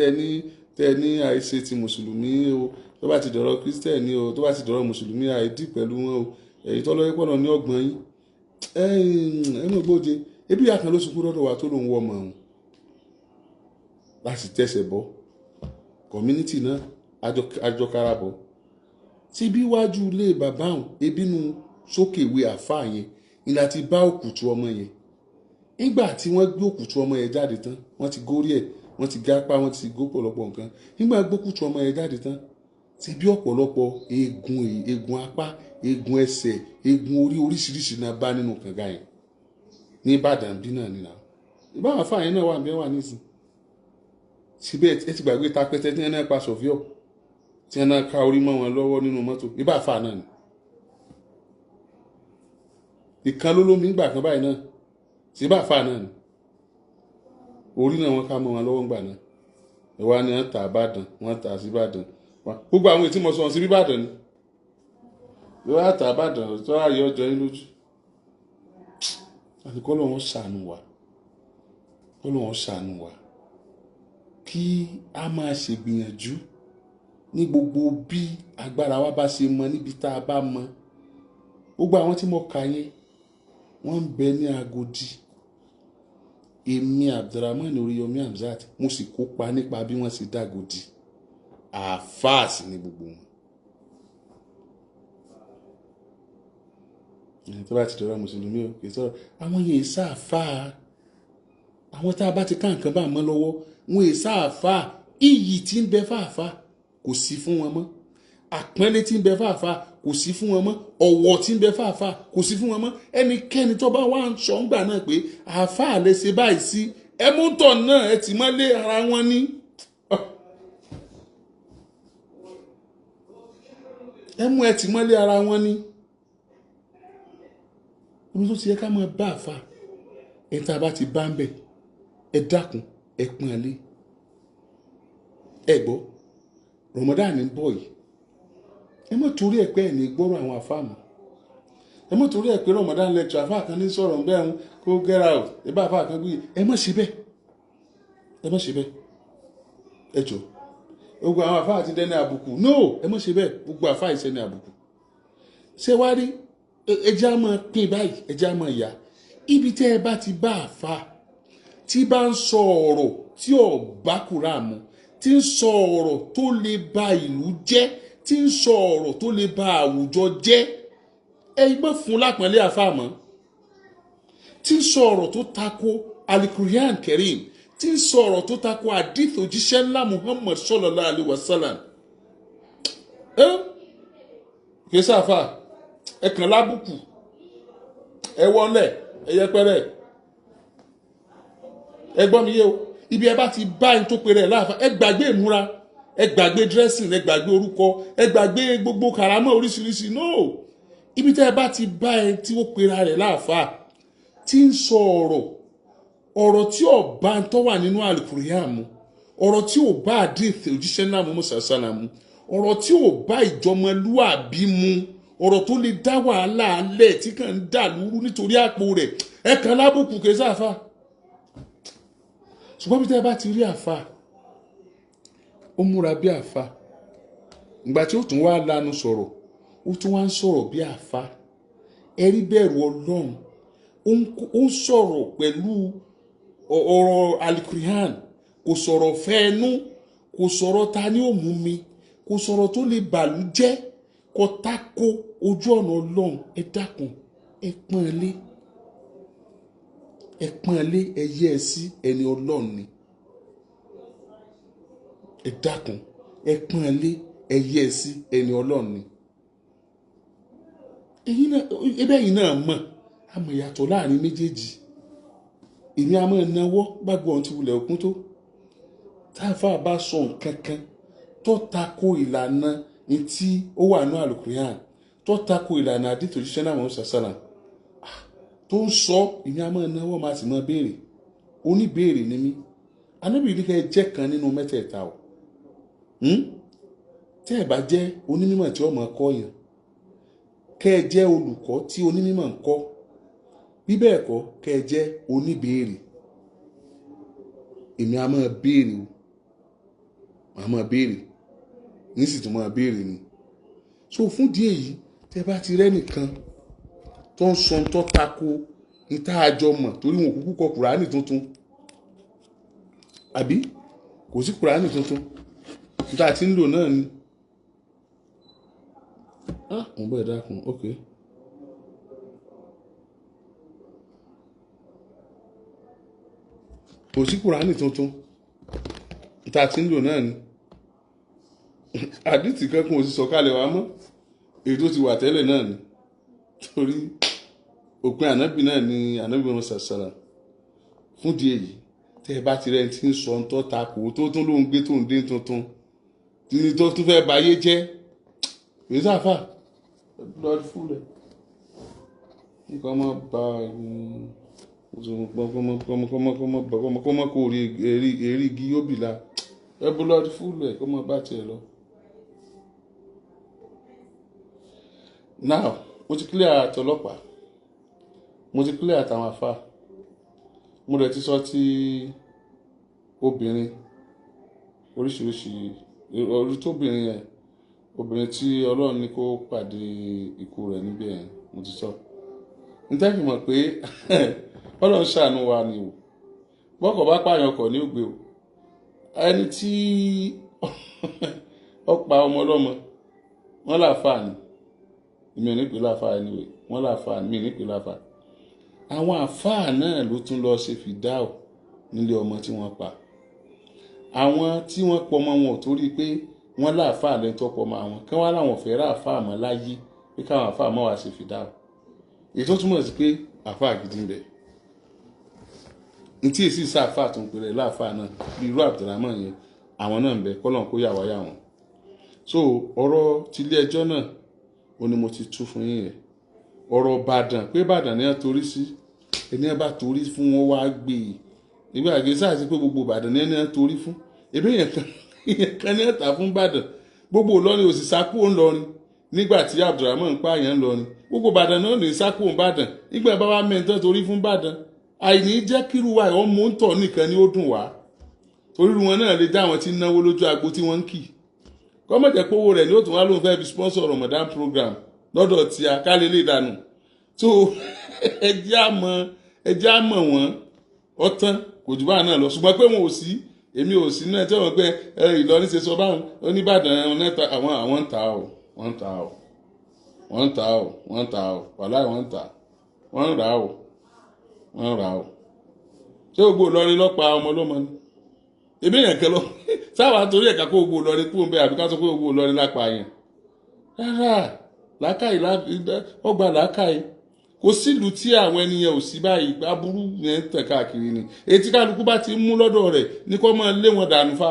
Speaker 1: tẹ́ ní àìṣe ti mùsùlùmí o, tó bá ti dọ̀rọ̀ kírísítẹ̀nì o, tó bá ti dọ̀rọ̀ mùsùlùmí àìdí pẹ̀lú wọn o, èyí tó lọ́yẹ́ pọ̀nà ní ọgbọ̀n yín. Ẹ mọ̀ gbóje, ibi ìyá kan ló sunkún dọ́dọ̀ wa tó lòun wọ ọmọ òun láti tẹ̀sẹ̀ bọ́ community náà, àjọkarabọ̀ tí bí wájú ilé bàbá òun, ebínú sókèwé àfáà yẹn ni láti bá òkùtù ọmọ yẹn. Nígbà tí wọ́n gbé òkùtù ọmọ yẹn jáde tán, wọ́n ti górí ẹ̀, wọ́n ti gápá, wọ́n ti gó pọ̀lọpọ̀ nǹkan. Nígbà gbókùtù ọmọ yẹn jáde tán, ti bí ọ̀pọ̀lọpọ̀ eegun, eegun apá, eegun ẹsẹ̀, eegun orí oríṣiríṣi náà bá nínú kànga yẹn ní Ìbàdàn bí náà nínú ìbáwọn àfáà yẹn náà wà bí wọ́n wà nísìn. Síbẹ̀ ẹ ti gbàgbé tapẹ́tẹ́ tí wọ́n náà pa sọ̀fíọ̀, tí wọ́n náà ká orí mọ́ wọn lọ́wọ́ nínú mọ́tò, ibà àfáà náà ni. Ìkan ló lómi ńgbà kan báyìí náà, síbà àfáà náà ni. Orí náà wọ́n ká mọ́ wọn lọ́wọ́ ńgbà náà. Ìwà ni wọ́n tà Ìbàdàn, wọ́n tà sí Ìbàdàn. Gbogbo àwọn ètí mo sọ sí Ìbàdàn ni. Ìwà tà Ìbàdàn tó ráyè ọjọ́ yín lójú. Àti kọ́ lóun ṣàánú wa, kọ́ lóun ṣàánú wa. Kí a máa ṣègbìyànjú ní gbogbo bí agbára wa bá ṣe mọ níbi tá a bá mọ. Gbogbo àwọn tí mo kà yẹn, wọ́n ń bẹ ní Agodi. Èmi Abdulrahman Oríyọmí Hamzat, mo sì kópa nípa bí wọ́n ṣe dágodi. Àáfàá sì ni gbogbo wọn. Ẹni tó bá ti dọ̀rọ̀ mùsùlùmí o, kì í sọ̀rọ̀. Àwọn yẹn sáàfáà, àwọn tá a bá ti ká nǹkan bá mọ́ lọ́wọ́, wọn è sáàfáà. Iyì tí ń bẹ fáàfáà kò sí fún wọn mọ́, àpọ́nlé tí ń bẹ fáàfáà kò sí fún wọn mọ́, ọ̀wọ̀ tí ń bẹ fáàfáà kò sí fún wọn mọ́. Ẹnikẹ́ni tó bá wá ń sọ ńgbà náà pé àáfàá lè ṣe báyìí sí ẹmúntọ̀ náà, ẹ ti mọ́lé ara wọn ní. Ẹmú ẹ ti mọ́lé ara wọn ní. Omi tó ti yẹ ká máa bá àáfàá, ẹ tá a bá ti bá ń bẹ̀, ẹ dákun, ẹ pọ́n ẹ lé. Ẹ gbọ́, Ramadan ń bọ̀ yìí, ẹ mọ̀ torí ẹ̀ pé ẹ̀ ní gbọ́rọ̀ àwọn àfáà mọ́. Ẹ mọ̀ torí ẹ̀ pé Ramadan lecture àfáà kan ní sọ̀rọ̀ ń bẹ́ẹ̀ ń kó get out, ẹ bá àfáà kan gbé, ẹ mọ̀ ṣe bẹ́ẹ̀, ẹ mọ̀ ṣe bẹ́ẹ̀, ẹ jọ. Gbogbo àwọn àfáà ti dẹni àbùkù, no, ẹ mọ̀ ṣe bẹ́ẹ̀, gbogbo àfáà ìṣẹ́ni àbùkù. Ṣé wá rí, ẹ jẹ́ á máa pín báyìí, ẹ jẹ́ á máa yà. Ibi tẹ́ ẹ bá ti bá àfáà Tí bá ń sọ ọ̀rọ̀ tí ò bá Kùránì mu, tí ń sọ ọ̀rọ̀ tó lè ba ìlú jẹ́, tí ń sọ ọ̀rọ̀ tó lè ba àwùjọ jẹ́, ẹ gbọ́ fún lápọ̀nlé àfáà mọ́. Tí ń sọ ọ̀rọ̀ tó tako Al-Qur'an Karim, tí ń sọ ọ̀rọ̀ tó tako hadith òjíṣẹ́ ńlá Muhammad sallallahu alaihi wasallam. Kì í sáfà, ẹ kàn lábùkù, ẹ wọlé, ẹ yẹpẹrẹ, ẹ gbọ́ mi yé o. Ibi ẹ bá ti bá ẹni tó pèrè ẹ láàfà, ẹ gbàgbé ìmúra, ẹ gbàgbé dressing, ẹ gbàgbé orúkọ, ẹ gbàgbé gbogbo kàrámọ̀ oríṣiríṣi. No, ibi tẹ́ ẹ bá ti bá ẹ tí ó pera rẹ̀ láàfà tí ń sọ ọ̀rọ̀ ọ̀rọ̀ tí ò bá ń tó wà nínú Al-Qur'an mu, ọ̀rọ̀ tí ò bá hadith òjíṣẹ́ ńlá mu mọ̀sálásálà mu, ọ̀rọ̀ tí ò bá ìjọmọlúàbí mu, ọ̀rọ̀ tó lè dá wàhálà alẹ́ tí kàn ń dà lúrú nítorí àpò rẹ̀, ẹ kàn lábùkù kì í sáfà. Ṣùgbọ́n bí tẹ́ ẹ bá ti rí àfà, ó múra bí àfà, ìgbà tí ó tún wá lanu sọ̀rọ̀, ó tún wá ń sọ̀rọ̀ bí àfà, ẹ rí bẹ̀rù Ọlọ́run, ó ń sọ̀rọ̀ pẹ̀lú ọ̀rọ̀ Al-Qur'an, kò sọ̀rọ̀ fẹ́ẹ́nú, kò sọ̀rọ̀ ta ni ó mú mi, kò sọ̀rọ̀ tó lè bàlú jẹ́, kò tako ojú ọ̀nà Ọlọ́run. Ẹ dákun, ẹ pọ́n lé, ẹ pọ́n lé, ẹ yẹ́ ẹ sí ẹni Ọlọ́run ni. Ẹ dákun, ẹ pọ́n lé, ẹ yẹ́ ẹ sí ẹni Ọlọ́run ni. Ẹ̀yin náà, ẹbẹ́ yìí náà mọ̀, àmọ̀ ìyàtọ̀ láàrin méjèèjì. Èmi a máa nawọ́ gbàgbọ́ ohun tí wulẹ̀ òkun tó. Táfà bá sọ nǹkan kan tó tako ìlànà ní tí ó wà ní Al-Qur'an, tó tako ìlànà hadith òjíṣẹ́ náà Muhammad sallam tó ń sọ, èmi a máa nawọ́, máa sì máa béèrè. Oníbéèrè ni mí. Ànábì ní kẹ́ ẹ jẹ́ kan nínú mẹ́tẹ̀ẹ̀ta o. Tẹ́ ẹ bá jẹ́ onímọ̀ tí ó máa kọ́ yẹn, kẹ́ ẹ jẹ́ olùkọ́ tí onímọ̀ ń kọ́, bí bẹ́ẹ̀ kọ́ kẹ́ ẹ jẹ́ oníbéèrè. Èmi a máa béèrè o, màá máa béèrè, ní sì tún máa béèrè ni. So fún díẹ̀ yìí, tẹ́ bá ti rẹ́ nìkan tó ń sọ tó tako ní tá a jọ mọ̀, torí wọn kúkú kọ Kùránì tuntun, àbí kò sí Kùránì tuntun tá a ti ń lò náà ni. Mo bẹ́ẹ̀ dákun, ok. Kò sí Kùránì tuntun tá a ti ń lò náà ni. Àdìtì kankan ò sì sọ̀kalẹ̀ wá mọ́, èyí tó ti wà tẹ́lẹ̀ náà ni. Torí òpin ànábì náà ni ànábì wọn ṣàṣàrà. Fún di èyí, tẹ́ ẹ bá ti rẹ́ ti ń sọ ń tọ́ ta kò tó tún lóun gbé tó ń dín tuntun tí tó tún fẹ́ bayé jẹ́, èyí sáfà lọ́ọ́ fúlẹ̀ nǹkan máa ba kọ́mọ kó rí eré igi yóò bì la, ẹ bú lọ́ọ́ fúlẹ̀ kó má bá tiẹ̀ lọ. Now, mo ti clear àtọlọ́pàá, mo ti clear àtàwọn àfa, mo rẹ̀ ti sọ ti obìnrin oríṣiríṣi orí tóbìnrin yẹn, obìnrin tí Ọlọ́run ní kó pàdé ikú rẹ̀ níbẹ̀ yẹn, mo ti sọ. Níta fi mọ̀ pé Ọlọ́run ṣàánú wa ni o, bọ́kọ̀ bá pààyàn ọkọ̀ ní ògbé o. Ẹni tí ó pa ọmọ ọlọ́mọ, wọ́n láàfáà ni, èmi ò ní pè láàfáà anyway, wọ́n láàfáà ni, mi ò ní pè láàfáà. Àwọn àfáà náà ló tún lọ ṣe fìdáò nílé ọmọ tí wọ́n pa. Àwọn tí wọ́n pọ̀ ọmọ wọn ò torí pé wọ́n láàfáà lẹ́ni tó pọ̀ ọmọ àwọn kí wọ́n láwọn fẹ́ ráàfáà mọ́ láyé, pé káwọn àfáà mọ́ wá ṣe fìdáò. Èyí tó túmọ̀ sí pé àfáà gidi ń bẹ. Ntí èsì sáfáà tó ń pèrè láàfáà náà bí irú Abdulrahman yẹn, àwọn náà ń bẹ, kọ́lọ́n kó yà wá yà wọ́n. So ọ̀rọ̀ tilé ẹjọ́ náà ó ní mo ti tú fún yín yẹn. Ọ̀rọ̀ Ìbàdàn pé Ìbàdàn ni wọ́n torí sí, ẹni wọ́n bá torí fún wọn wá gbé e. Ìgbà àgbẹ̀ sáà sí pé gbogbo Ìbàdàn ni wọ́n torí fún, ebi èèyàn kan ní ẹ̀ta fún Ìbàdàn. Gbogbo Ìlọrin ò sì sákúrò ńlọrin nígbà tí Abdulrahman ń pààyàn ńlọrin. Gbogbo Ìbàdàn náà ní sákúrò ńbàdàn nígbà bá wá mẹ́ńtán torí fún Ìbàdàn. Àìní jẹ́ kíru wa ọmọ ń tọ̀ nìkan ni ó dùn wá, torí wọn náà lè dá àwọn tí ń náwó lójú agbo tí wọ́n ń kì. Kọ́mọ̀jẹ̀ pé owó rẹ̀ ni ó tún wá lóun fẹ́ fi sponsor Ramadan program lọ́dọ̀ tí a ká lè lè dànù. Tó ẹjẹ́ àmọ́ wọ́n ọ̀tán Kò jù báà náà lọ. Ṣùgbọ́n pé wọn ò sí, èmi ò sí náà tí wọ́n pé Ìlọrin ṣe sọ báwọn Oníbàdàn mẹ́ta, àwọn ń ta o, wọ́n ń ta o, wọ́n ń ta o, wọ́n ń ta o, wàláì wọ́n ń ta, wọ́n ń rà o, wọ́n ń rà o. Ṣé gbogbo Ìlọrin lọ́pa ọmọ ọlọ́mọ ni? Ebi èèyàn kan lọ sáwà torí ẹ̀ka kó gbogbo Ìlọrin kúrò ń bẹ, àbí ká sọ pé gbogbo Ìlọrin lápá yẹn? Rárá, làákàyè ọgbà làákàyè. Kò sílùú tí àwọn ènìyàn ò sí báyìí. Aburú yẹn ń tàn káàkiri ni. Etí kálukú bá ti mú lọ́dọ̀ rẹ̀ ní kó máa lé wọn dànù fa,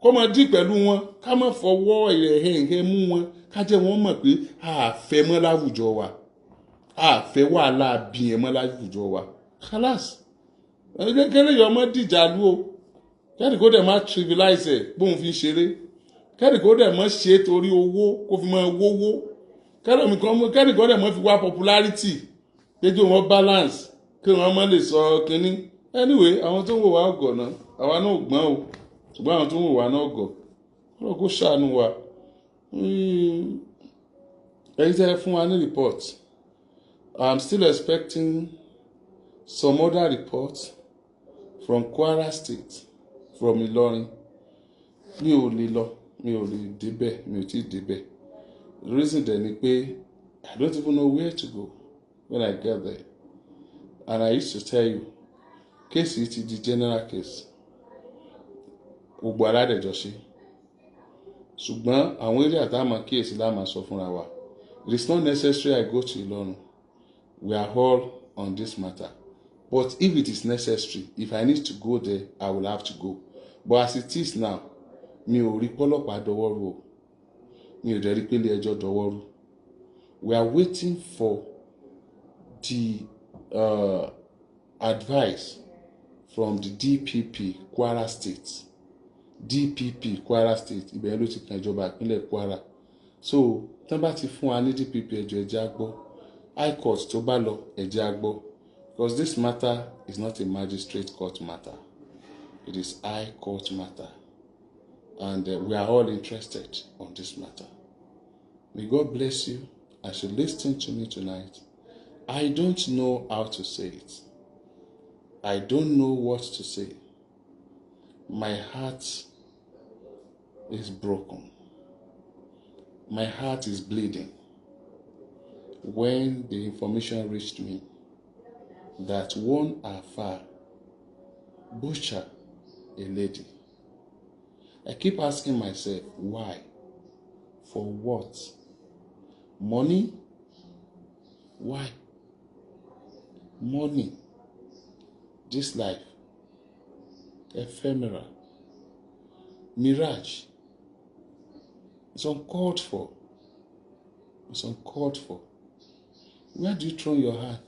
Speaker 1: kó máa dì pẹ̀lú wọn, ká má fọwọ́ ìrẹ̀hẹ̀hẹ̀ mú wọn, ká jẹ́ wọ́n mọ̀ pé a fẹ́ mọ́ láwùjọ wa, a fẹ́ wàhálà bìyẹn mọ́ láwùjọ wa. Khalas, kékeré yọ ọmọ dìjà lú o. Kẹ́ni kó dẹ̀ má trivialize ẹ̀ bóun fi ń ṣeré, kẹ́ni kó dẹ̀ má ṣe é torí owó, kó fi máa wówó, kẹ́ni kó dẹ̀ má fi wá popularity kéjú wọn balance, kí wọ́n má lè sọ kínní. Anyway, àwọn tó ń wò wá ọgọ̀ náà, àwa náà gbọ́n o, ṣùgbọ́n àwọn tó ń wò wá náà gọ̀. Ọlọ́run kó ṣàánú wa. Ẹ̀yin tẹ́ fún wa ní report, I'm still expecting some other reports from Kwara State, from Ìlọrin. Mi ò lè lọ, mi ò lè débẹ̀, mi ò tí ì débẹ̀. The reason dẹ̀ ni pé I don't even know where to go when I get there. And I used to tell you, case yìí ti di general case, gbogbo aládẹ̀jọ́ ṣe, ṣùgbọ́n àwọn area tá a máa kíyèsí la máa sọ fúnra wa. It is not necessary I go to Ìlọrin. We are all on this matter, but if it is necessary, if I need to go there, I will have to go. But as it is now, mi ò rí pọ́lọ́pàá dọwọ́ rú o, mi ò dẹ̀ rí pé ilé ẹjọ́ dọwọ́ rú. We are waiting for the advice from the DPP Kwara State. DPP Kwara State, ibẹ̀ ló ti kan ìjọba ìpínlẹ̀ Kwara. So tán bá ti fún wa ní DPP, ẹjọ́ ẹjẹ́ á gbọ́. High court tó bá lọ, ẹjẹ́ á gbọ́, because this matter is not a magistrate court matter, it is high court matter, and we are all interested on this matter. May God bless you as you listen to me tonight. I don't know how to say it. I don't know what to say. My heart is broken. My heart is bleeding. When the information reached me that one Alfa butcher a lady, I keep asking myself, why? For what? Money? Why? Money. This life, ephemeral, mirage. It's uncalled for. It's uncalled for. Where do you throw your heart?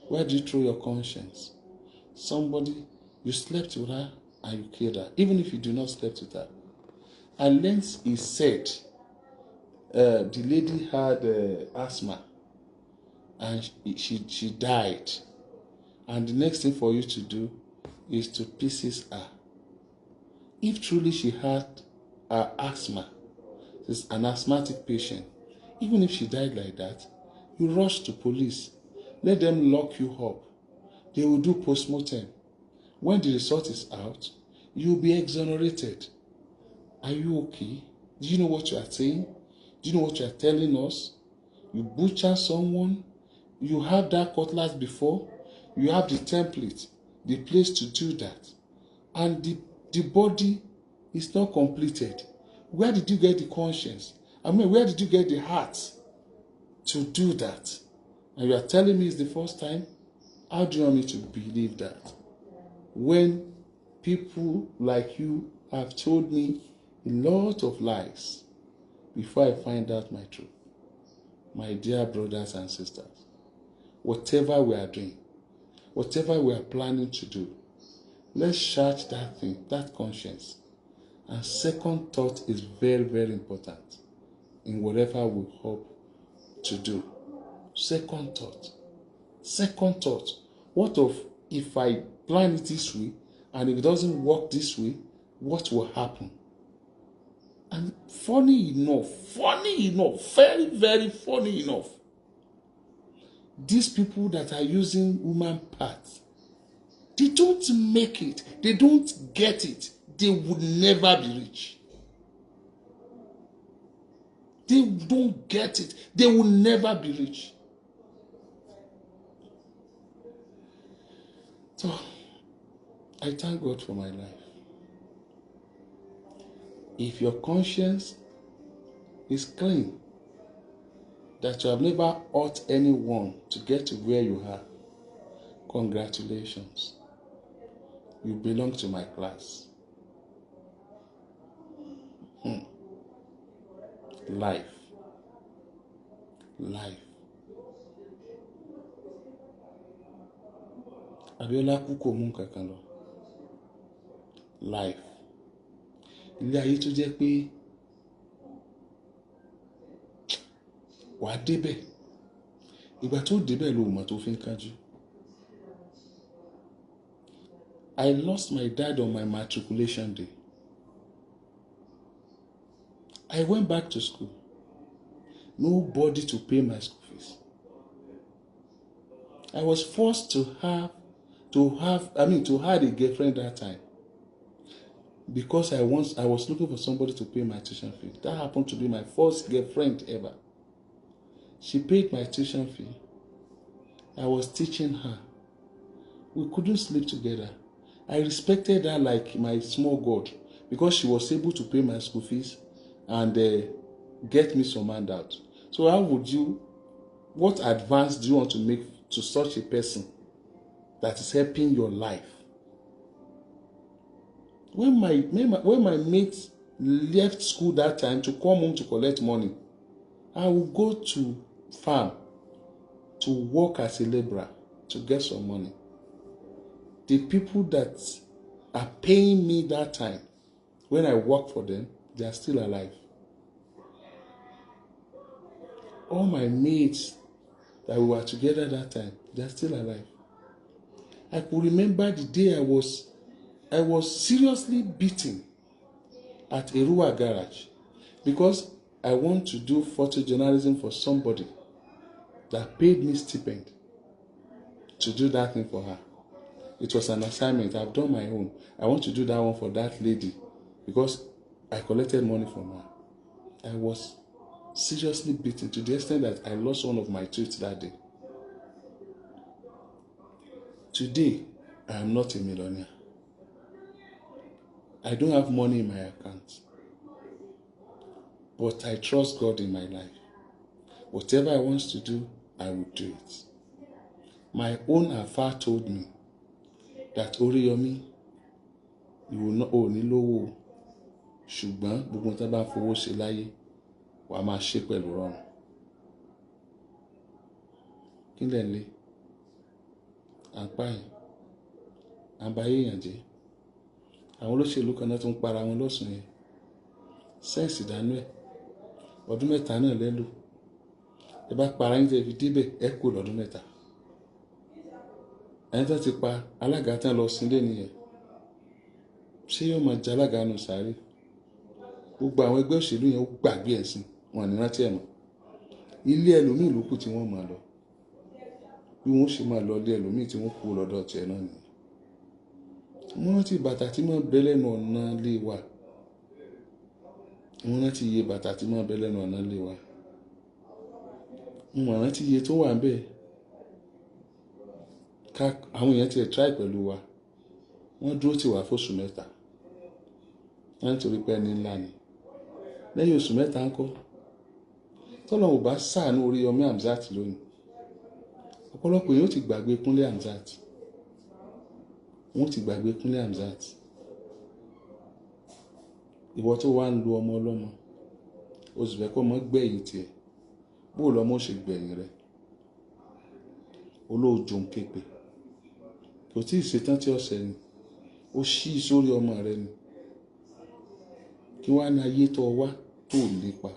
Speaker 1: Where do you throw your conscience? Somebody, you slept with her and you killed her, even if you do not sleep with her. And then he said the lady had asthma and she died. And the next thing for you to do is to pieces her. If truly she had asthma, she's an asthmatic patient, even if she died like that, you rush to police. Let them lock you up. They will do postmortem. When the result is out, you'll be exonerated. Are you okay? Do you know what you are saying? Do you know what you are telling us? You butcher someone. You have that cutlass before. You have the template, the place to do that. And the body is not completed. Where did you get the conscience? I mean, where did you get the heart to do that? And you are telling me it's the first time? How do you want me to believe that? When people like you have told me a lot of lies before I find out my truth. My dear brothers and sisters, whatever we are doing, whatever we are planning to do, let's charge that thing, that conscience. And second thought is very, very important in whatever we hope to do. Second thought. Second thought. What of if I plan it this way and if it doesn't work this way, what will happen? And funny enough, very, very funny enough, these people that are using human parts, They don't make it. They don't get it. They would never be rich. They don't get it. They will never be rich. So, I thank God for my life. If your conscience is clean, that you have never hurt anyone to get to where you are, congratulations. You belong to my class. Life. Life. Abiola kú kò mú nǹkan kan lọ. Life. Ilé ayé tó jẹ́ pé wàá débẹ̀. Ìgbà tó débẹ̀ ló mọ̀ tó fi ń kánjú. I lost my dad on my matriculation day. I went back to school. Nobody to pay my school fees. I was forced to have a girlfriend that time because I was looking for somebody to pay my tuition fee. That happened to be my first girlfriend ever. She paid my tuition fee. I was teaching her. We couldn't sleep together. I respected her like my small God because she was able to pay my school fees and get me some handout. So how would you, what advance do you want to make to such a person that is helping your life? When my mates left school that time to come home to collect money, I would go to farm to work as a laborer to get some money. The people that are paying me that time, when I work for them, they are still alive. All my mates that we were together that time, they are still alive. I could remember the day I was seriously beaten at Erua garage because I want to do photojournalism for somebody that paid me stipend to do that thing for her. It was an assignment. I've done my own. I want to do that one for that lady because I collected money from her. I was seriously beaten to the extent that I lost one of my teeth that day. Today, I am not a millionaire. I don't have money in my account. But I trust God in my life. Whatever I want to do, I will do it. My own Alfa told me that Oriyomi, you will not own lówó, ṣùgbọ́n gbogbo tá bá fowó ṣe láyé, wàá máa ṣe pẹ̀lú rọrùn. Kí lẹ̀ ń lé? À ń pààyàn, à ń ba ayé èèyàn jẹ́. Àwọn olóṣèlú kan náà tún ń para wọn lọ́sùn yẹn. Sẹ́ǹsì dánú ẹ̀, ọdún mẹ́ta náà lẹ́lò. Ẹ bá para yín tẹ́ fi débẹ̀, ẹ kú lọ́dún mẹ́ta. Ẹni tó ti pa alága tán lọ sílé nìyẹn. Ṣé yóò máa jẹ alága nù sáré? Gbogbo àwọn ẹgbẹ́ òṣèlú yẹn ó gbàgbé ẹ̀sìn, wọn ní rántí ẹ̀ mọ́. Ilé ẹlòmíì ló kù tí wọ́n máa lọ. Bí wọ́n ṣe máa lọ ilé ẹlòmíì tí wọ́n kú lọ́dọ̀ tiẹ̀ náà nìyẹn. Mo rántí bàtà tí máa ń bẹ lẹ́nu ọ̀nà ilé wa. Mo rántí iye bàtà tí máa ń bẹ lẹ́nu ọ̀nà ilé wa. Mo rántí iye tó wà ńbẹ̀. Ká àwọn èèyàn tiẹ̀ try pẹ̀lú wa. Wọ́n dúró tì wá fóṣù mẹ́ta. Wọ́n nítorí pé ẹni ńlá ni. Lẹ́yìn oṣù mẹ́ta ńkọ́. Tọ́lọ́run ò bá ṣàánú Oríyọmí Hamzat lónìí. Ọ̀pọ̀lọpọ̀ èèyàn ó ti gbàgbé Kúnlé Hamzat. Wọ́n ti gbàgbé Kúnlé Hamzat. Ìwọ tó wá ń lo ọmọ ọlọ́mọ, o sì fẹ́ kó ọmọ gbẹ̀yìn tiẹ̀. Bó lọmọ ṣe gbẹ̀yìn rẹ̀? Olóòjò ń képe. Kò tí ì ṣetán tí ọ̀sẹ̀ ni. Ó ṣí sórí ọmọ rẹ ni. Kí wá ní ayé tó wá tó lépa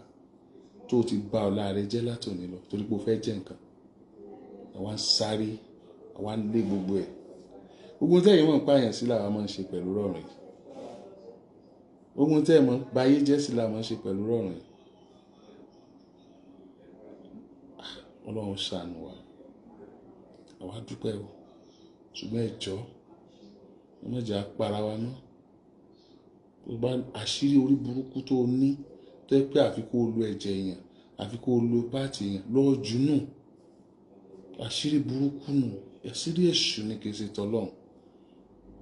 Speaker 1: tó ti ba ọ̀la rẹ jẹ́ látòní lọ torí pé o fẹ́ jẹ́ nǹkan. Àwa ń sáré, àwa ń lé gbogbo ẹ̀. Gbogbo tẹ́yìn mọ̀ ń pààyàn sí làwa máa ń ṣe pẹ̀lú rọ̀rùn yìí. Gbogbo tẹ́yìn mọ̀ báyé jẹ́ sí làwa máa ń ṣe pẹ̀lú rọ̀rùn yìí. Ọlọ́run ṣàánú wa. Àwa dúpẹ́ o. Ṣùgbọ́n ẹ jọ̀ọ́, Ẹ má jẹ́ apara wa mọ́. Tó bá àṣírí orí burúkú tó o ní, tó yẹ pé àfi kó o lo ẹ̀jẹ̀ èèyàn, àfi kó o lo part èèyàn lọ́ọ́ jù nù. Àṣírí burúkú nù, àṣírí èṣù ni, kì í ṣe tọ́lọ́run.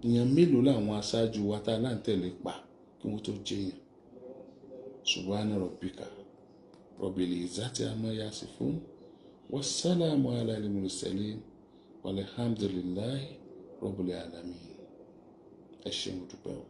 Speaker 1: Èèyàn mélòó làwọn aṣáájú wa tá a láǹtẹ̀lé pa kí wọ́n tó jẹyàn? Subhana rabbika rabbil izzati amma yasifun, wassalamu ala al-mursalin, walhamdulillahi rabbil alamin. Ẹ ṣé, mo dúpẹ́ o.